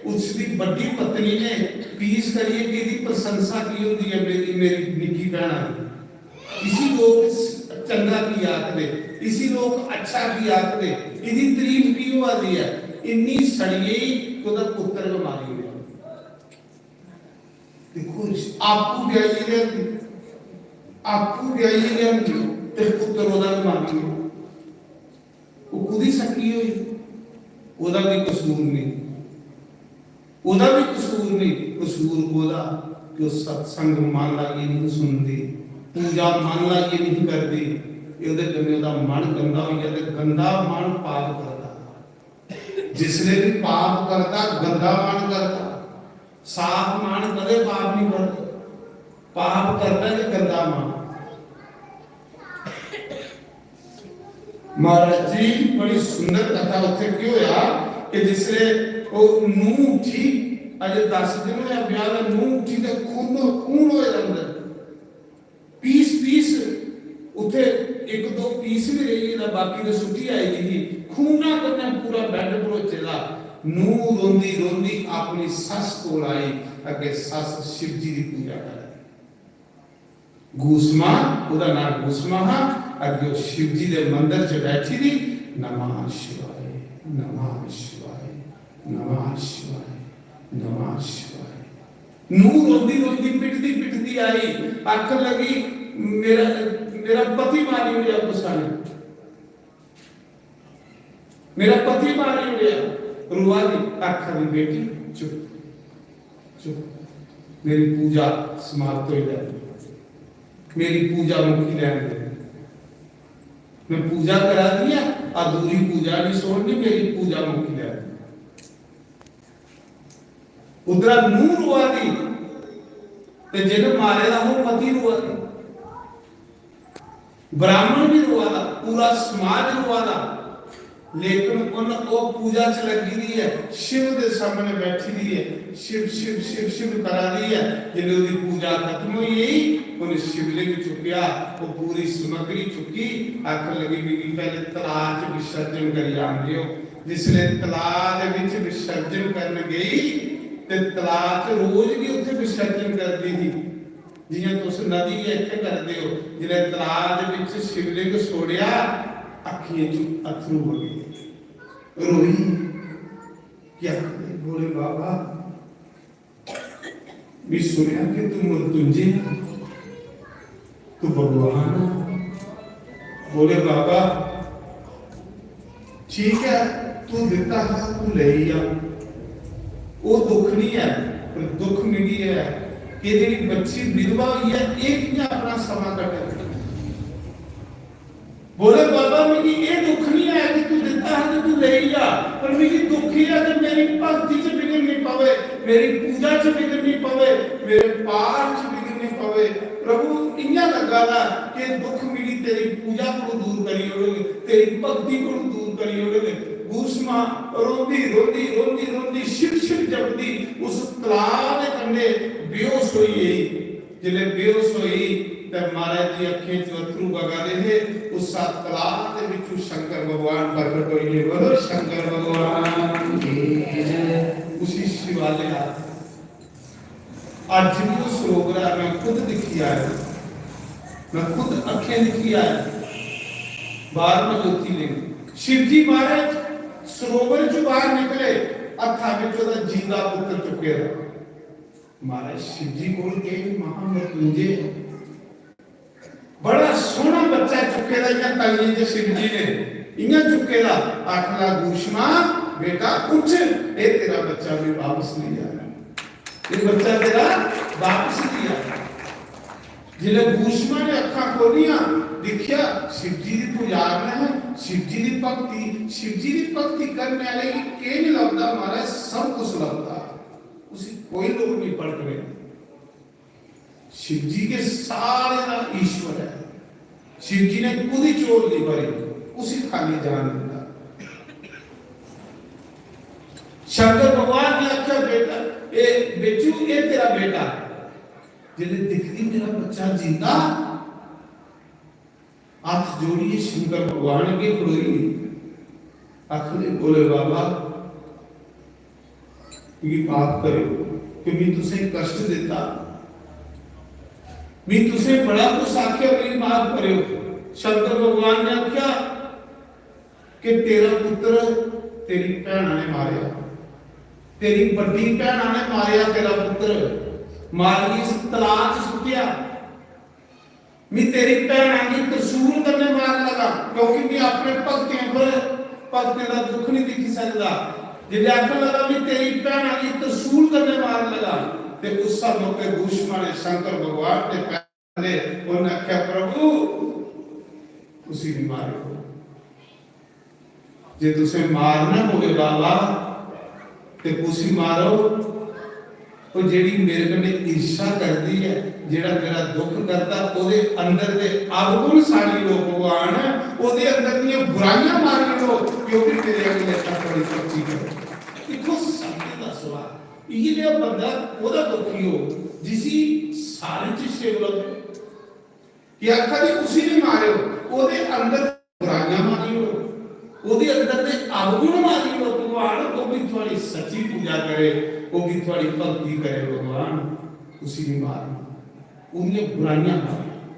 उसदी बड्डी पत्नी ने पीस करिए कि एह्दी प्रशंसा की होंदी है, मेरी, मेरी निक्की भैना दी, इसी लोग स-, चंगा की आखदे, इसी लोग अच्छा की आखदे, एह्दी तारीफ की होआ दी है, इन्नी सड़ी गेई कि ओह्दा पुत्र गै मारी ओड़ेआ। देखो, आपूं ब्याहियै लेआंदी, आपूं ब्याहियै लेआंदी ते पुत्तर ओह्दा बी मारी ओड़ो। ओह् कुदी सक्की होई? ओह्दा बी कसूर नेईं, ओह्दा बी कसूर नेईं। कसूर कोह्दा? कि ओह् सत्संग मन लाइयै नेईं सुनदी। पूजा मन लाइयै नहीं करदी, एह्दे कन्नै ओह्दा मन गंदा होई जा ते गंदा मन पाप करदा। जिसने भी पाप करदा, गंदा मन करदा। साफ मन कदे पाप नहीं करदा, पाप करदा ते गंदा मन। महाराज जी, बड़ी सुंदर कथा। उत्थे की होया कि जिसले ओह नूह उठी, अजे दस दिन होया ब्याह दा, नूह उठी ते खून, खून होए दा अंदर, पीस पीस। उत्थे इक दो पीस भी रेही गेदा, बाकी ते सुट्टी आई दी ही। खूना कन्नै पूरा बैड भरोचे दा। नूह रोंदी रोंदी अपनी सस कोल आई, अगे सस शिव जी की पूजा करा दी। गूसमा, ओहदा नाम गूसमा हा। अगे ओह शिव जी दे मंदिर च बैठी दी, नमः शिवाय, नमः शिवाय, नमः शिवाय, नमः शिवाय। नूह रोंदी रोंदी, पिटदी पिटदी आई, आखन लगी, मेरा, मेरा पति मारी ओड़ेआ कुसा ने, मेरा पति मारी ओड़ेआ। रोआ दी, आखा दी, बेटी, चुप, चुप, मेरी पूजा समाप्त होई जाए, मेरी पूजा मुक्की लैन दे। मैं पूजा करा दी है, अधूरी पूजा नहीं छोड़नी, मेरी पूजा मुक्की लैन दे। उधरा नूह रोआ दी, ते जिन मारे दा ओह पति रोआ दी। ब्राह्मण भी रोआ दा, पूरा समाज रोआ दा, लेकिन उन, ओह पूजा च लगी दी है, शिव दे सामने बैठी दी है, शिव, शिव, शिव, शिव करा दी है। जिसले ओहदी पूजा खत्म होई गई, उन्हें शिवलिंग चुक्या, ओह पूरी समग्री चुकी, आखन लगी, "मिगी पहले तलाऽ च विसर्जन करी आन दियो।" जिसले तलाऽ दे विच विसर्जन करन गई, ते तलाऽ च रोज भी उत्थे विसर्जन करदी ही। जियां तुस नदी गै इत्थै करदे हो, जिसलै तलाऽ दे बिच शिवलिंग छोड़ेआ, अक्खियें च अत्थरू बगे, रोई। केह् आखदे, "भोले बाबा, मी सुनेआ कि तू मृत्युंजय है, तू भगवान है।" भोले बाबा, ठीक है, तू दिता हा, तू लेई जा, ओह दुख नहीं है, पर दुख मिगी है कि जेहड़ी बच्ची विधवा हुई है, एह कियां अपना समां कट्टग? बोले, "बाबा, मिगी एह दुख नहीं है कि तू दिता हा ते तू लेई जा, पर मिगी दुख एह है कि मेरी भक्ति च विघ्न नहीं पवे, मेरी पूजा च विघ्न नहीं पवे, मेरे पाठ च विघ्न नहीं पवे।" प्रभु, इयां लगा दा कि दुख मिगी तेरी पूजा को दूर करी ओड़ग, तेरी भक्ति को दूर करी ओड़ग। गूसमा रोंदी, रोंदी, रोंदी, रोंदी, शिव, शिव जपदी उस तलाऽ दे कंढे बेहोश होई गेई। जिसलै बेहोश होई ते महाराज दी अक्खें च अत्थरू बगा दे हे। उस तलाऽ दे विचों शंकर भगवान प्रकट होई गए। बोलो शंकर भगवान की जय। उसी शिवालय अज्ज भी उस सरोवर ऐ, मैं खुद दिक्खी आया, मैं खुद अक्खें दिक्खी आया। बारहवां ज्योतिर्लिंग। शिव जी महाराज सरोवर चों बाहर निकले, हत्था बिच ओहदा जींदा पुत्र चुके दा। महाराज शिव जी कोल केह् महामृत्युंजय है। बड़ा सोहना बच्चा चुके दा, इयां तलियें च शिव जी ने इयां चुके दा, आखन लगा, "गूसमा, बेटा उठ, एह तेरा बच्चा भी वापस नहीं आना, एह बच्चा तेरा वापस नहीं आना।" जिसलै गूसमा ने अक्खां खोलियां, दिक्खेआ शिव जी दी पुजारना है, शिव जी दी भक्ति, शिव जी दी भक्ति करने वाले गी केह् नहीं लभदा महाराज, सब कुछ लभदा, उसी कोई लोड़ नहीं पलटने दी। शिव जी के सारे दा ईश्वर है। शिव जी ने कुदी चोल नहीं भरी, उसी खाली जान दिता। शंकर भगवान ने आख्या, "बेटा, ए बेचू, ए तेरा बेटा।" जिसले दिखदी मेरा बच्चा जींदा, हाथ जोड़िए शंकर भगवान अगे खड़ोई, आखदे, "भोले बाबा, मिगी माफ करो कि मैं तुसें कष्ट दिता, मैं तुसें बड़ा कुछ आख्या, मिगी माफ करो।" शंकर भगवान ने आख्या कि तेरा पुत्र तेरी भैणा ने मारेया, तेरी बड्डी भैणा ने मारेया तेरा पुत्र, मारियै इस तलाऽ च सुट्टेया। मैं तेरी भैणा गी त्रिशूल कन्नै मारन लगा, क्योंकि मैं अपने भक्तें पर, भक्तें दा दुख नहीं दिक्खी सकदा। जिसलै आखन लगा, मैं तेरी भैणा गी त्रिशूल कन्नै मारन लगा, ते उस मौके गूसमा ने शंकर भगवान दे ते उन्हें आख्या, "प्रभु, उसी नहीं मारो। जे तुसें मारना होवे बाबा, ते उसी मारो। वो जेड़ी मेरे कन्नै ईर्ष्या करदी है, जेड़ा मेरा दुख करदा, ओदे अंदर दे अवगुण साड़ी लो भगवान, ओदे अंदर दियां बुराइयां मारी लो, क्योंकि तेरे अगले लेखा थोड़ी सच्ची करो।" इत्थों समझ दा सवाल, इयै जेहा बंदा ओहदा दुखी हो जिसी सारे च शिव लभे। कि आखा दे उसी नहीं मारो, ओहदे अंदर बुराइयां मारी ओड़ो, ओहदे अंदर दे अवगुण मारी ओड़ो। भगवान, ओह भी थोड़ी सच्ची पूजा करे, ओह भी थोड़ी भक्ति करे। भगवान, उसी नहीं मारना, ओहदियां बुराइयां मारो,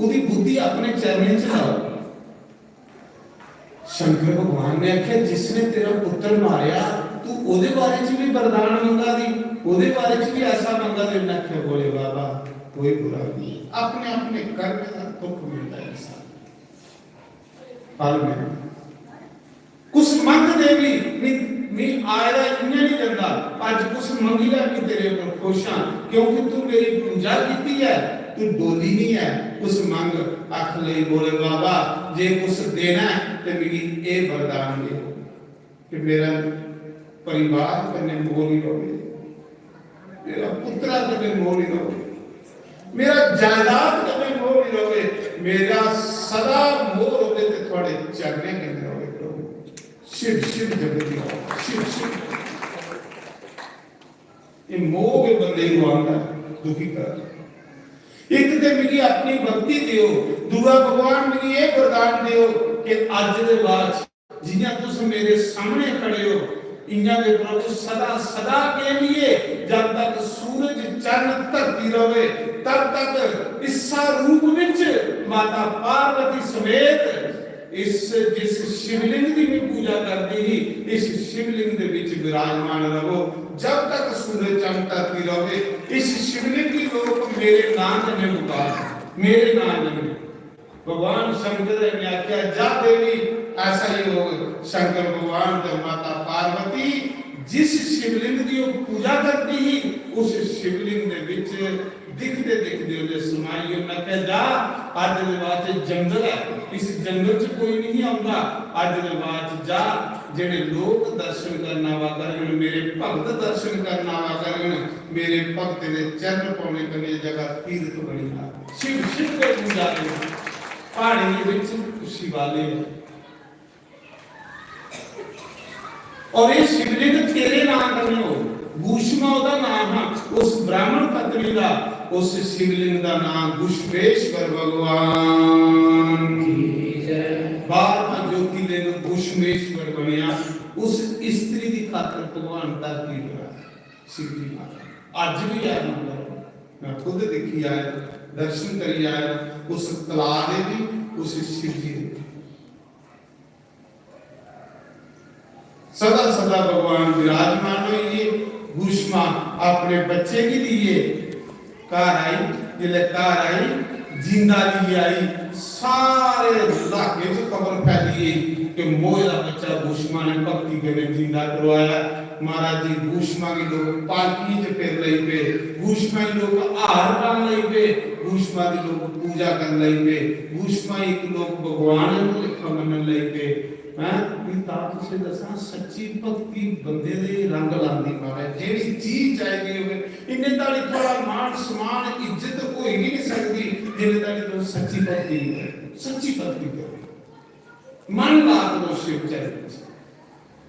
ओहदी बुद्धि अपने चरणें च लाओ। शंकर भगवान ने आख्या, "जिसने तेरा पुत्र मारया, तू ओदे बारे च भी वरदान मंगा दी, ओदे बारे च भी ऐसा मंगा दे।" उन्हें आख्या, "बोले बाबा, कोई बुरा नहीं, अपने अपने कर्म का दुख मिलता है इंसान, फल मिलता है।" कुछ मंग दे भी, मी, मी आए दा इ'यां नहीं जंदा, अज कुछ मंगी लै, मैं तेरे पर खुश हां, क्योंकि तू मेरी पूजा कीती है, तू डोली नहीं है। कुछ मंग, अख लई बोले, "बाबा, जे कुछ देना है ते मिगी एह वरदान दे कि मेरा परिवार कन्नै मोह नहीं रवे, मेरा पुत्रा कन्नै मोह नहीं रवे, मेरा जायदाद कन्नै मोह नहीं रवे, मेरा सदा मोह रवे ते थुआड़े चरणें कन्नै रवे, प्रभु।" शिव, शिव जगत की आवाज, शिव, शिव। ये मोह के बंदे को आंदा दुखी कर। एक ते मिगी अपनी भक्ति दियो, दूआ भगवान मिगी ये वरदान दियो कि अज दे बाद जियां तुस मेरे सामने खड़े हो, इयां दे प्रभु सदा, सदा के लिए, जब तक सूरज, चंद, धरती रहे, तब तक इसा रूप विच माता पार्वती समेत इस, जिस शिवलिंग की मैं पूजा करती ही, इस शिवलिंग दे विच विराजमान रहो। जब तक सूरज, चंद, धरती रहे, इस शिवलिंग की लोग मेरे नाम कन्नै पुकार, मेरे नाम कन्नै। भगवान शंकर ने आख्या, "जा देवी, ऐसा ही होग।" शंकर भगवान ते माता पार्वती जिस शिवलिंग की वो पूजा करती ही, उस शिवलिंग दे विच दिखदे दिखदे उन्हें समाई। उन्हें आख्या, "जा, अज दे बाद च जंगल है, इस जंगल च कोई नहीं आंदा, अज दे बाद च जा, जेड़े लोग दर्शन करना वा करन, मेरे भगत दर्शन करना वा करन, मेरे भगतें दे चरण पौने कन्नै जगह तीर्थ बनी जा।" शिव, शिव दे पूजा दे पहाड़ें दे विच शिवालय है। और ये शिवलिंग तेरे नाम कन्नै हो, भूषमा ओदा नाम हा, उस ब्राह्मण पत्नी का, उस शिवलिंग का नाम घुष्मेश्वर भगवान की जय। बारहवां ज्योतिर्लिंग घुष्मेश्वर बनया, उस स्त्री की खातर भगवान धरती पर आया, शिव जी माता। अज भी है मंदर, मैं खुद देखी आया, दर्शन करी आया, उस तलाब दे भी, उस शिव जी दे। सदा सदा भगवान विराजमान होइए। भूषमा अपने बच्चे की लिए घर आई, जिसले घर आई, जिंदा लिए आई, सारे इलाके च खबर फैली गई कि मोए दा बच्चा भूषमा ने भक्ति कन्नै जिंदा करवाया। महाराज जी, भूषमा गी लोग पालकियें च फिर लई पे, भूषमा गी लोग हार पान लई पे, भूषमा दी लोग पूजा करन लई पे, भूषमा गी लोग भगवान आंगू लेखा मनन लई पे। हैं? मैं तां तुसें दस्सां, सच्ची भक्ति बंदे दे रंग लांदी महाराज। जेह्ड़ी चीज चाहिदी होवे, इन्ने ताड़ी थुआड़ा मान सम्मान इज्जत होई गै नहीं सकदी, जिन्ने ताड़ी तुस सच्ची भक्ति नहीं करो। सच्ची भक्ति करो, मन ला करो शिव चरण च।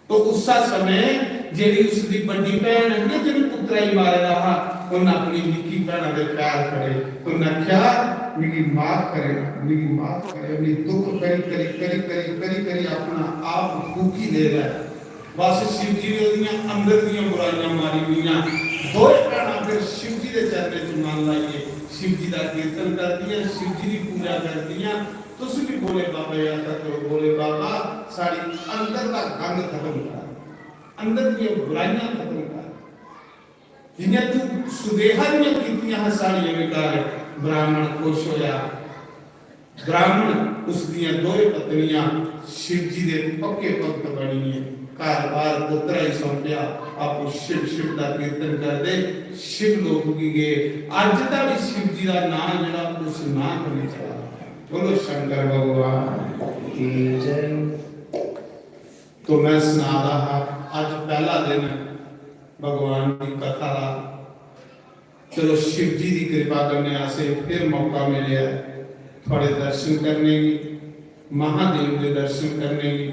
तो उस समय जेह्ड़ी उसदी बड्डी भैन है ना, जिन्हें पुत्रा ही मारे दा हा, उन्हें अपनी निक्की भैना दे पैर फड़े, उन्हें आख्या, "मिगी माफ करे, मिगी माफ करे।" अपनी दुख करी, करी, करी, करी, करी, करी अपना आप फूकी ले रहा है। बस शिव जी ने ओदियां अंदर दियां बुराइयां मारी दियां। दोए भैनां फिर शिव जी दे चरणें च मन लाइए शिव जी दा कीर्तन करदियां, शिव जी दी पूजा करदियां। तुस भी भोले बाबा गी आखा करो, "भोले बाबा, साढ़ी अंदर दा गंद खत्म कर, अंदर दियां बुराइयां खत्म कर।" जियां तू सुदेहा दियां कीतियां हा साढ़ियां बेकार, ब्राह्मण खुश होया। ब्राह्मण, उसदियां दोए पत्नियां शिव जी दे पक्के भक्त बनियै घर बार पुत्तरा ही सौंपेआ। आपू शिव शिव दा कीर्तन करदे, शिव लोक गी गे। अज्ज दा भी शिव जी दा नाम जेह्ड़ा उस नाम कन्नै चला दा। बोलो शंकर भगवान की जय। तो मैं सना दा हा, अज्ज पहला दिन भगवान की कथा दा। चलो, शिव जी दी कृपा कन्नै असें फिर मौका मिलेआ थुआड़े दर्शन करने गी, महादेव दे दर्शन करने गी,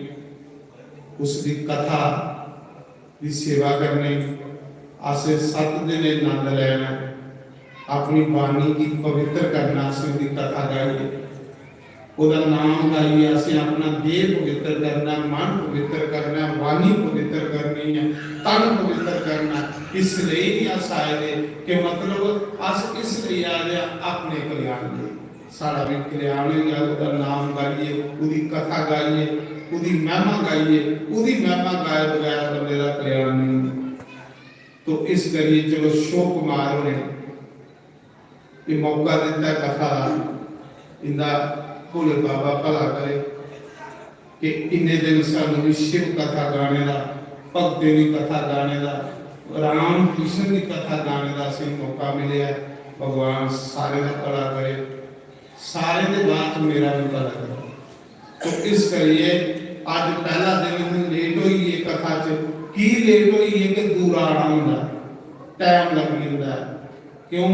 उसदी कथा दी सेवा करने गी। असें सत्त दिन एह् नंद लैना, अपनी बाणी गी पवित्र करना, असें ओह्दी कथा गाइयै, ओह्दा नाम गाइयै असें अपना देह पवित्र करना, मन पवित्र करना, वाणी पवित्र करनी ऐ, तन पवित्र करना। इसलेई निं अस आए दे कि मतलब अस इसलेई आए दे आं अपने कल्याण लेई। साढ़ा भी कल्याण होई जाग, ओह्दा नाम गाइयै, ओह्दी कथा गाइयै, ओह्दी महिमा गाइयै। ओह्दी महिमा गाए बगैर बंदे दा कल्याण नेईं होंदा। तो इस करियै चलो शिव कुमार होरें एह् मौका दित्ता कथा दा, इंदा भोले बाबा भला करे कि इन्ने दिन सानू भी शिव कथा गाने दा, भक्तें दी कथा गाने दा, राम कृष्ण दी कथा गाने दा असेंगी मौका मिलेआ। भगवान सारे दा भला करे, सारे दे बाद च मेरा भी भला करे। तो इस करियै अज्ज पहला दिन ही, लेट होई गे कथा च। की लेट होई गे? कि दूरा आना होंदा, टाइम लग्गी जंदा ऐ। क्यों?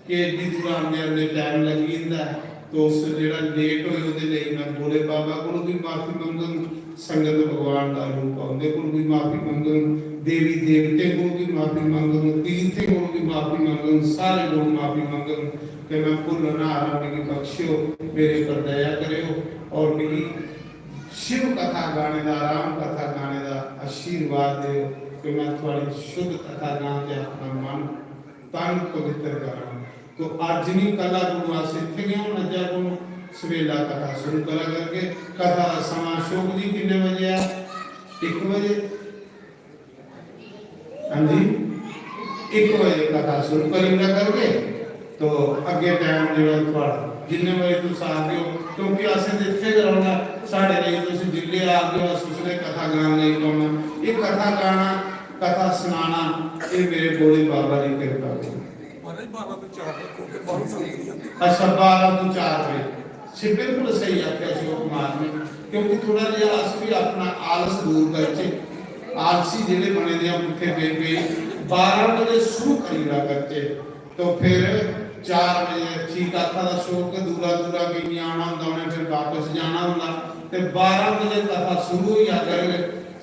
कि एड्डी दूर आंदे आंदे टाइम लग्गी जंदा ऐ। तो उस जेह्ड़ा लेट होए ओह्दे लेई मैं भोले बाबा कोलों भी माफी मंगङ, संगत भगवान दा रूप ऐ उंदे कोल भी माफी मंगङ, देवी देवतें कोल भी माफी मंगङ, तीर्थें कोल भी माफी मंगङ, सारे कोल माफी मंगङ कि मैं भुल्लन हारा, मिगी बख्शेओ, मेरे पर दया करेओ और मिगी शिव कथा गाने दा, राम कथा गाने दा आशीर्वाद देओ कि मैं थुआड़ी शुद्ध कथा गां ते अपना मन तन पवित्र करां। तो अज्ज नहीं, कल कोलू अस इत्थे गै होना, अज्जै कोलू सवेला कथा शुरू करा करगे। कथा दा समां अशोक जी किन्ने बजे ऐ? इक बजे। हां जी, इक बजे कथा शुरू करी ओड़ा करगे। तो अग्गे टाइम जेह्ड़ा थुआड़ा, जिन्ने बजे तुस आखगे ओ, क्योंकि असें ते इत्थे गै रौह्ना, साढ़े लेई तुस जिसले आखगे ओ, अस उसले कथा गान लेई पौना। एह् कथा गाना, कथा सनाना, एह् मेरे भोले बाबा दी किरपा ऐ। महाराज, बारां तो चार रक्खो, फिर बाहरों संगत नहीं आती। अच्छा, बारां तो चार बजे। से बिल्कुल सही आख्या अशोक कुमार ने, क्योंकि थोड़ा जिहा अस भी अपना आलस दूर करचे, आलसी जेह्ड़े बने दे आ पुट्ठे पे पे, बारां बजे शुरू करी ओड़ा करचे, तो फिर चार बजे ठीक आखा दा अशोक, दूरा दूरा केइयें आना होंदा, उ'नें फिर बापस जाना होंदा, ते बारां बजे कथा शुरू होई जा करग,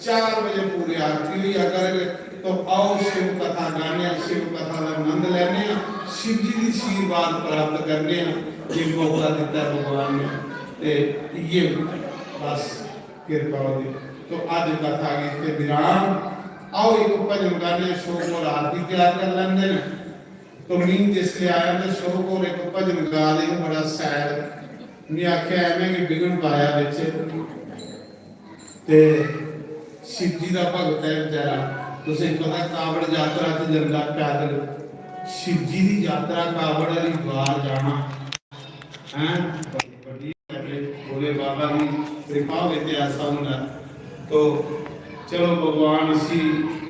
चार बजे पूरे आरती होई जा करग। तो आओ शिव कथा गाने आं, शिव कथा दा आनंद लैने आं, शिव जी दी आशीर्वाद प्राप्त करने आं। ये मौका दित्ता भगवान ने, ते इ'यै बस किरपा होंदी। तो अज्ज कथा गी इत्थै विराम। आओ इक भजन गाने आं, अशोक होर आरती त्यार कर लैंदे न। तो में जिसलै आया ते अशोक होर इक भजन गा दे हे, बड़ा सैड। में आखेआ, "एवें गै विघ्न पाया बिच।" ते शिव जी दा भगत ऐ बेचारा, तुसें पता, कावड़ यात्रा च जंदा पैदल। शिव जी दी यात्रा कावड़ आह्ली बार जाना, हैं? बड़ी, बड़ी भोले बाबा दी कृपा होवे ते ऐसा होंदा। तो चलो, भगवान इसी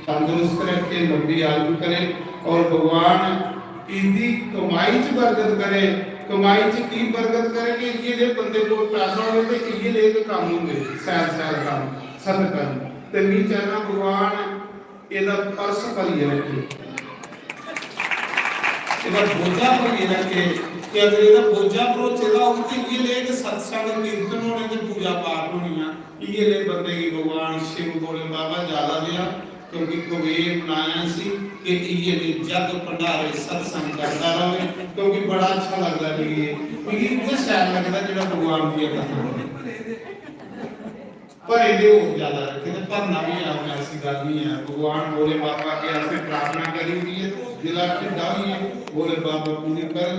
तंदुरुस्त रखे, लंबी आयु करे, और भगवान इसदी कमाई च बरकत करे। कमाई च की बरकत करे? कि इ'यै जेह् बंदे कोल पैसा होवे ते इ'यै जेह् गै कम्म होंदे, सैल सैल कम्म, सत कर्म। ते मी चाहना भगवान एह्दा पर्स भरियै रखे, एह्दा बोझा भरियै रखे। कि अगर एह्दा बोझा भरोचे दा होग ते इ'यै जेह् गै सत्संग, कीर्तन होने ते पूजा पाठ होनियां। इ'यै जेह् बंदे गी भगवान शिव भोले बाबा ज्यादा देआ, क्योंकि कुबेर बनाया इसी कि इ'यै जेह् जग भंडारे सत्संग करदा र'वै, क्योंकि बड़ा अच्छा लगदा मिगी एह्। मिगी इ'यै शैल लगदा जेह्ड़ा भगवान दियां कथां होन। भरे दे होर ज्यादा रखे ते भरना बी ऐ, हून ऐसी गल्ल निं ऐ। भगवान भोले बाबा अग्गें असें प्रार्थना करी ओड़ी ऐ, दिला ढिड्डा होई ऐ, भोले बाबा पूरी करन।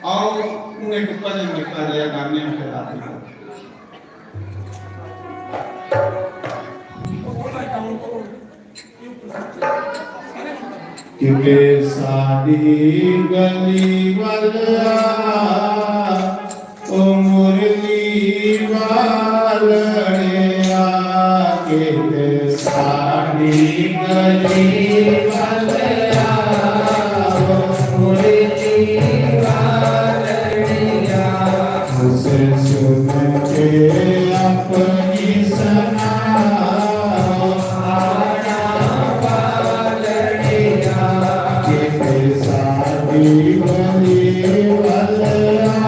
आओ, हून इक भजन निक्का जेहा गाने आं, फिर आरती करने आं। क्योंकि साडी गली वाला मुरली वालड़िया, कित साडी गली वालड़िया, मुरली वालड़िया। उसे सुन के अपनी सुनाओ, आड़ा वालड़िया, कित साडी गली वालड़िया।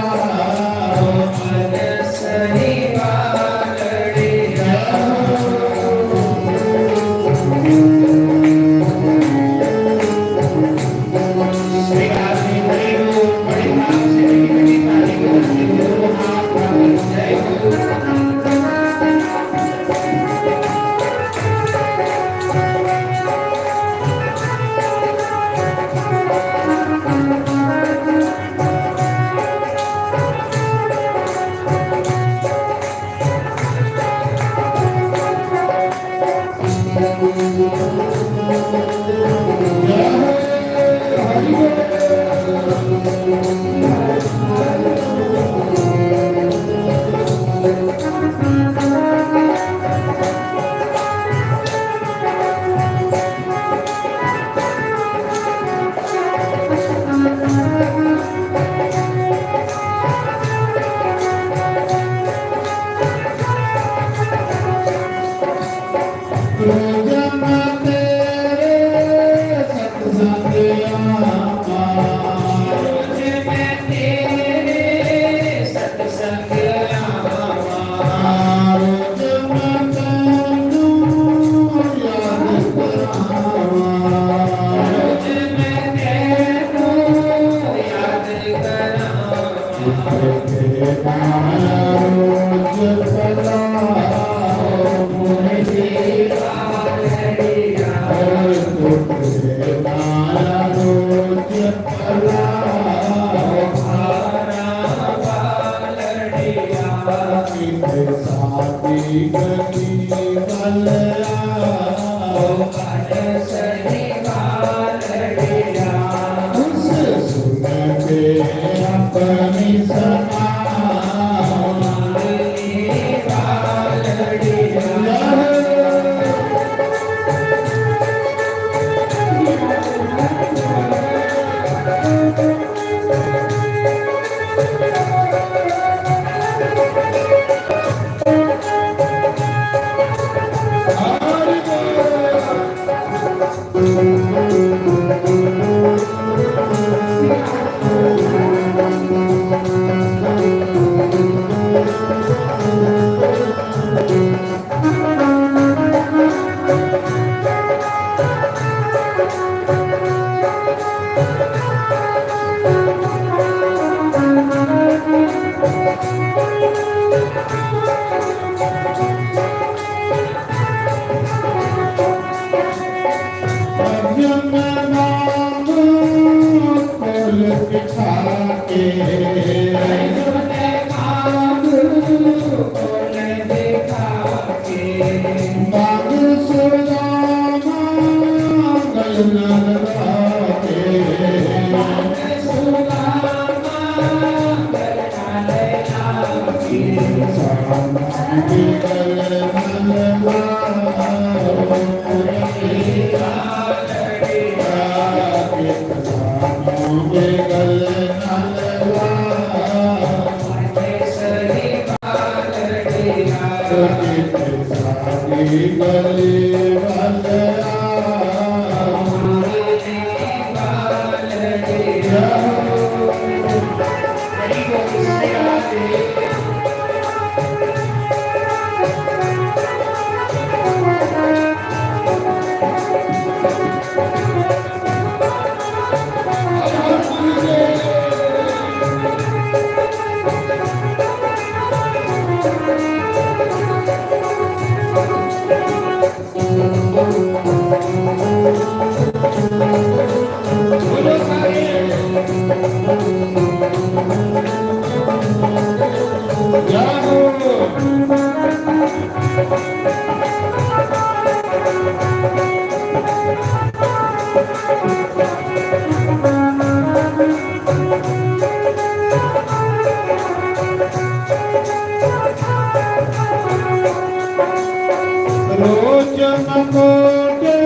कोठे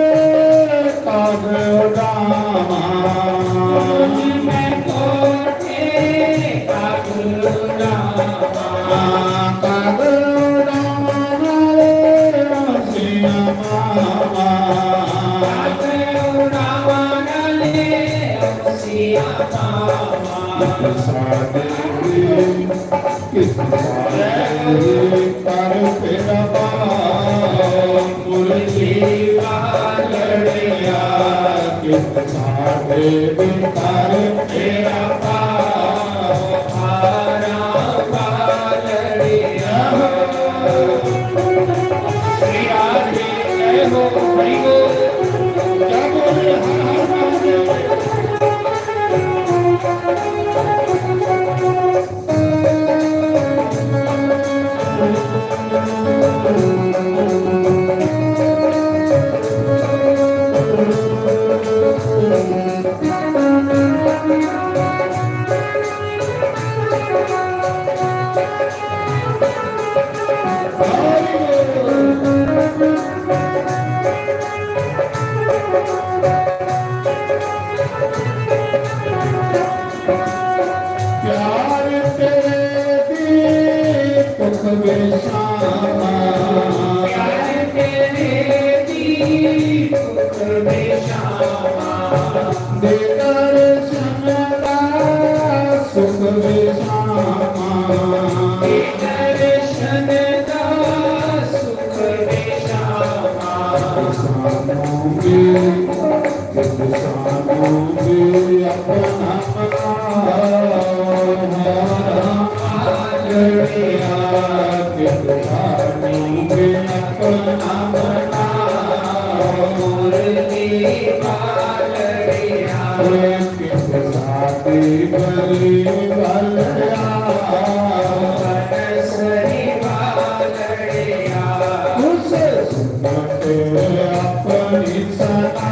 पग उडावां। मैं कोठे पग उडावां। पग उडावां रे सिया मामा। पग उडावां रे सिया मामा। साडे कित साडे कर तेरा मुरली बालड़िया, कित साडे कर तेरा भारा बालड़िया। श्री राधे जय हो, हरि बोल। क्या बोले हर हर महादेव। प्यार तेरे दीपक में शामा। प्यार तेरे दीपक में शामा। दे दर्शन का सुख में शामा। दे दर्शन का सुख में शामा। इंसानों में इंसानों में अपना बनाओ, हमारा इंसानों में अपना बनाओ। मुरली बालड़िया, एक साथी बली बलया, सही बालड़िया, उसे सुन के अपनी सदा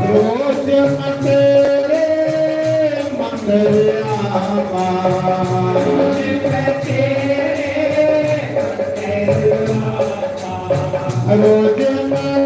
रोज मैं तेरे मंदिर आवां। रोज मैं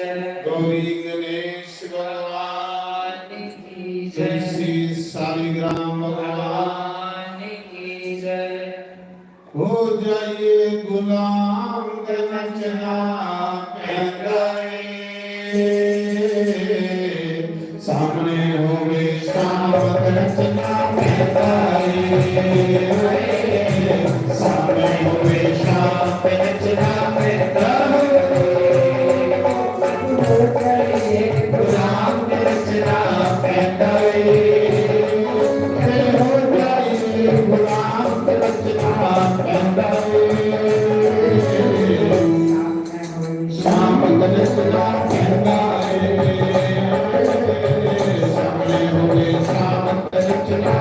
गौरी गणेश भगवान की जय। तुलसी शालिग्राम भगवान की जय। हो जाइए गुलाम ते नचना पैंदा ਏ। सामने होवे शाम ते नचना पैंदा ਏ। सामने होवे शाम ते नचना पैंदा ਏ। हो जाइए गुलाम ते नचना पैंदा ਏ। हो जाइए गुलाम ते नचना पैंदा ਏ। शाम ते नचना पैंदा ਏ। सामने होवे शाम ते नचना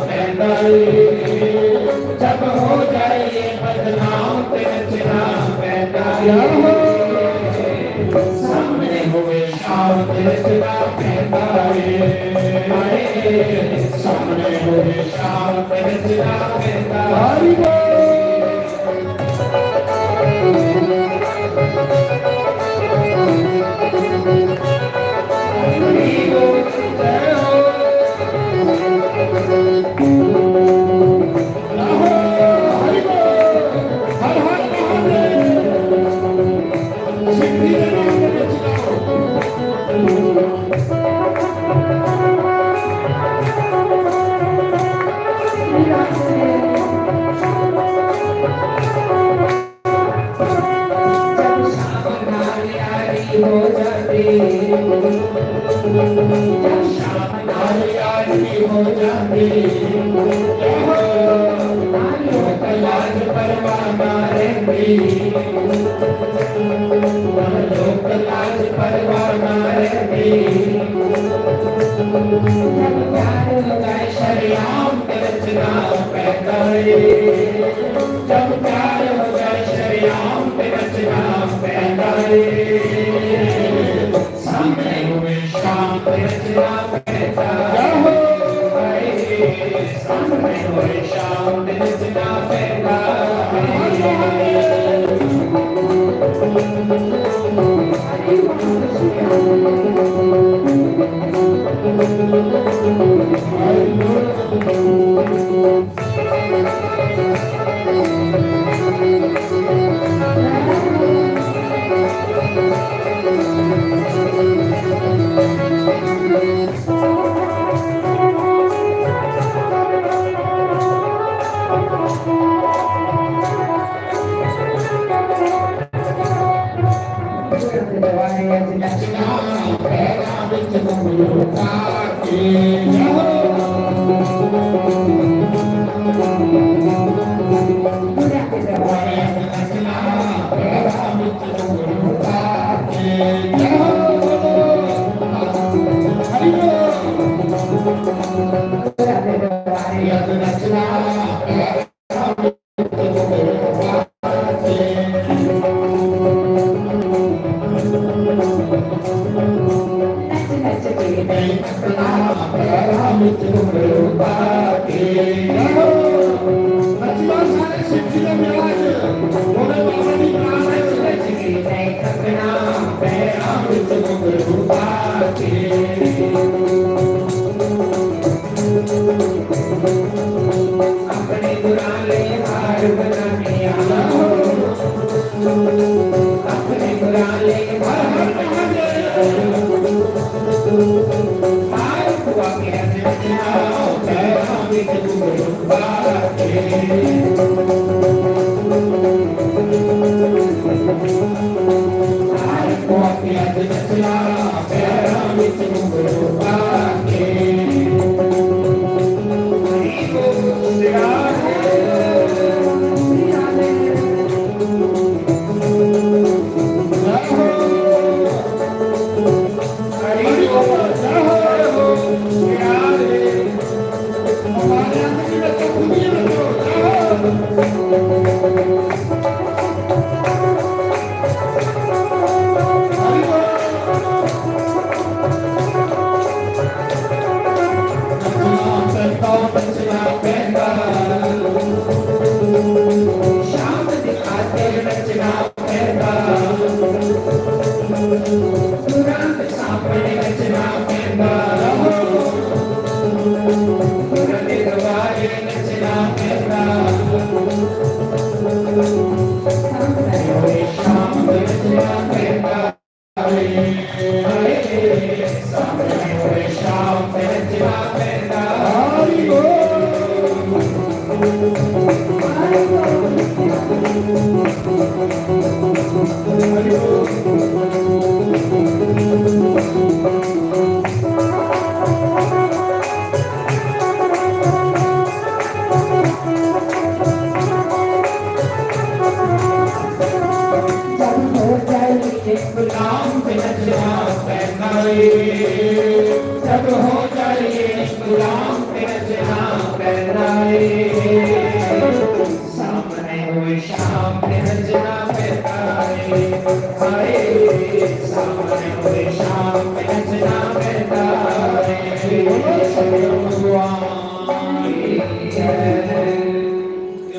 पैंदा ਏ। जब हो जाइए बदनाम ते नचना पैंदा ਏ। सामने होवे शाम ते नचना पैंदा ਏ। सामने होवे शाम ते नचना पैंदा ਏ।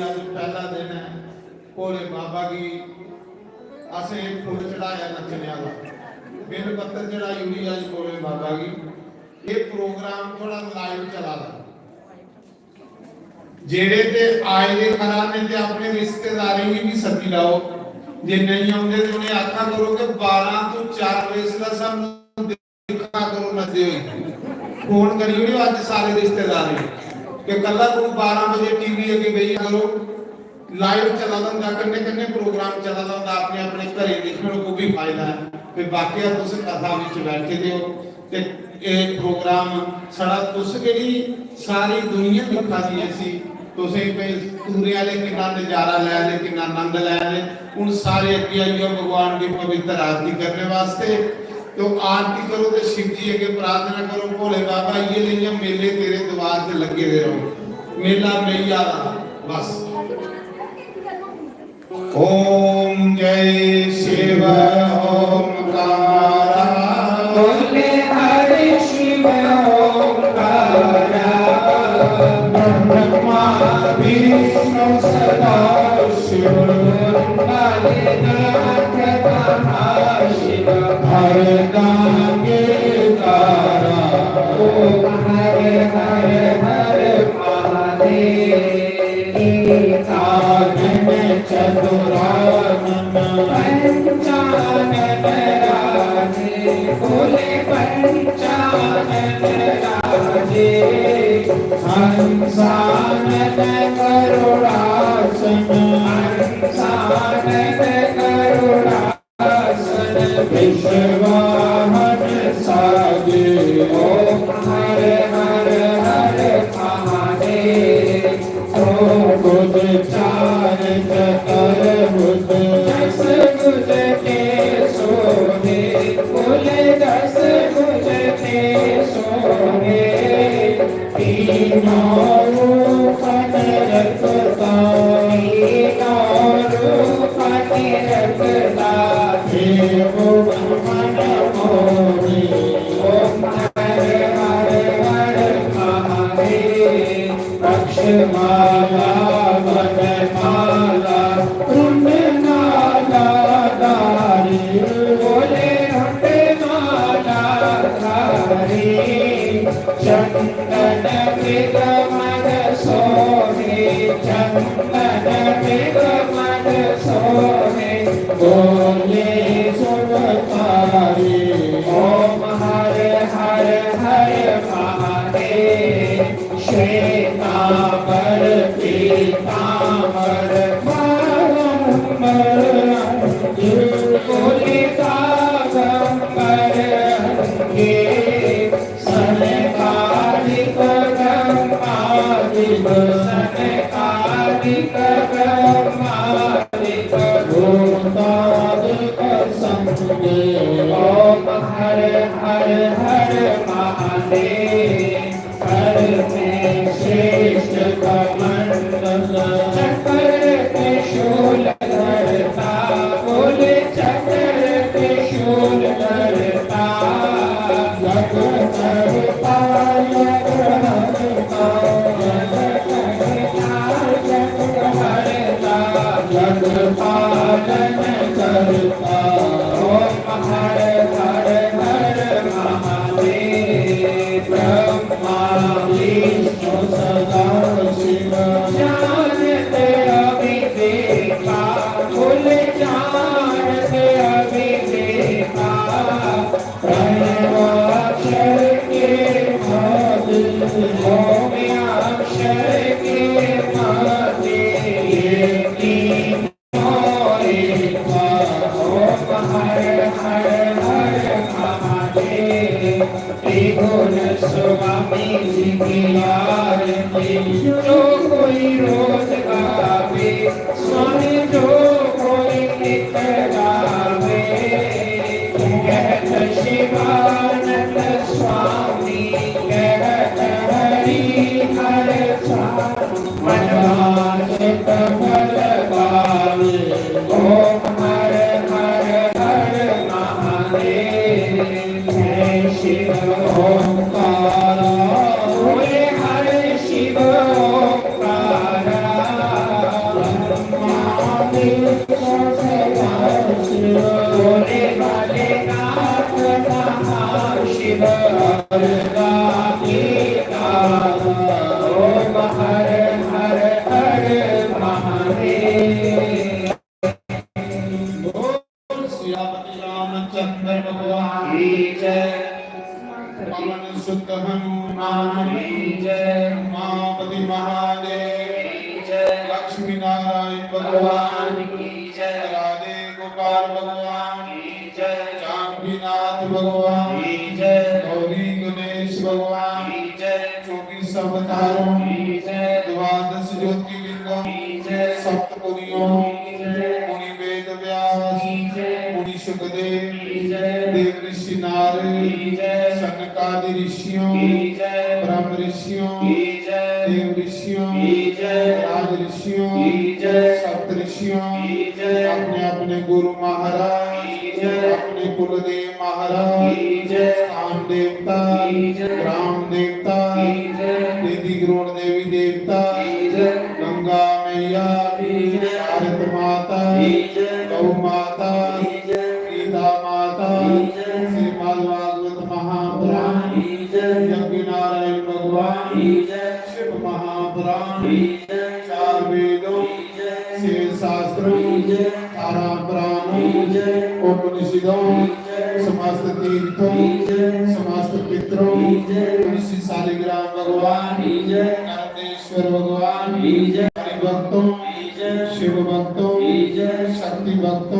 अज्ज पैह्ला दिन ऐ। भोले बाबा गी असें फुल्ल चढ़ाया नच्चने आह्ला, बिल पत्तर चढ़ाई ओड़ी अज्ज भोले बाबा गी। एह् प्रोग्राम थोह्ड़ा लाइव चला दा। जेह्ड़े ते आए दे खरा, नेईं ते अपने रिश्तेदारें गी बी सद्दी लैओ। जे नेईं औंदे ते उ'नें आखा करो कि बारां तों चार बजे इसलै सानूं दिक्खा करो नचदे होई। फोन करी ओड़ेओ अज्ज सारे रिश्तेदारें गी कि कल्ला कोई बारां बजे टीवी अग्गें बेही करो, लाइव चला दा होंदा, कन्नै कन्नै प्रोग्राम चला दा होंदा, अपने अपने घरें दिक्खन, ओह् बी फायदा ऐ। ते बाकी तुस कथा बिच बैठे दे ओ ते एह् प्रोग्राम साढ़ा तुस केह्ड़ी सारी दुनिया दिक्खा दी ऐ इसी। तुसें कोई टूरे आह्ले किन्ना नजारा लै दे, किन्ना आनंद लै दे। हून सारे अग्गें आई जाओ भगवान दी पवित्र आरती करने वास्ते। तो आरती करो ते शिव जी अग्गें प्रार्थना करो, भोले बाबा, इ'यै लेइयां मेले तेरे द्वार ते लग्गे दे रहो। मेला मैया दा बस। ओम जय शिव ओंकारा। बोले हरे शिव ओंकारा। ब्रह्मा विष्णु सदा शिव। काले नाथ महाशिव। हर गांगे तारा। ओम हर हर हर महादेव। एकानन चतुरानन पंचानन राजे, बोले पंचानन राजे। हंसानन करुणासन, हंसानन करुणा सन विश्ववाहन साजे। ओम हर हर हर महादेव। दो भुज चार चतुर्भुज, दस भुज के शोभे, बोले दस भुज के शोभे। तीनों रूप निरखता, तीनों रूप निरखता, हे भुवन मन मोहे। ओम हर हर हर महादेव। वक्षमाला वनमाला कुंडमाला धारी, बोले कुंडमाला धारी। चंदन मृग मद सोहे, चंदन मृग मद सोहे, बोले सुरतारी। ओम हर हर हर महा में श्रेष्ठ कमंडल। चक्र त्रिशूल धरता, बोले चक्र त्रिशूल धरता। जग करता, जग हरता, जग करता, जग हरता, जग पालन करता। ओम हर हर हर महादेव। ब्रह्मा विष्णु सदा शिव। जानते अविवेका, कुल जानते अविवेका। प्रणवाक्षर के माते, ओम अक्षर के माते, ये तीन ओम हर हर हर महादेव। त्रिगुण स्वामी जी की आरती। जो कोई रोज गावे, स्वामी जो कोई नित गावे। कहत शिवानंद स्वामी, कहत हरि हर स्वामी। मनवांछित फल पावे। ओम हर हर हर महादेव। जय शिव ओंकारा। बोले हर शिव ओंकारा। ब्रह्मा विष्णु सदा शिव। बोले भोले नाथ महाशिव। हर का ओम हर हर हर महादेव। बोल सियापति रामचंद्र भगवान की जय। पवन सुत हनुमान की जय। उमापति महादेव की जय। लक्ष्मी नारायण भगवान की जय। राधे गोपाल भगवान की जय। जानकीनाथ भगवान की जय। गौरी गणेश भगवान की जय। चौबीस अवतारों की जय। द्वादश ज्योतिर्लिंगों की जय। सप्त मुनियों की जय। मुनि वेद व्यास की जय। मुनि सुखदेव की जय। देव ऋषि नारद की जय। सनकादि ऋषियों की जय। ब्रह्म ऋषियों की जय। देव ऋषियों की जय। राज ऋषियों की जय। सप्त ऋषियों की जय। अपने अपने गुरु महाराज की जय। अपने कुलदेव महाराज की जय। स्थान देवता की जय। ग्राम देवता की जय। निधि ग्रोण देवी देवता की जय। गंगा मैया की जय। भारत माता की जय। गौ माता की जय। गीता माता की जय। श्रीमद् भागवत महापुराण की जय। यज्ञ नारायण भगवान की जय। शिव महापुराण की जय। चार वेदों की जय। छह शास्त्रों की जय। अठारह पुराणों की जय। उपनिषदों की जय। समस्त तीर्थों की जय। समस्त पितरों की जय। तुलसी शालिग्राम भगवान की जय। नंदेश्वर भगवान की जय। हरि भक्तों की जय। शिव भक्तों की जय। शक्ति भक्तों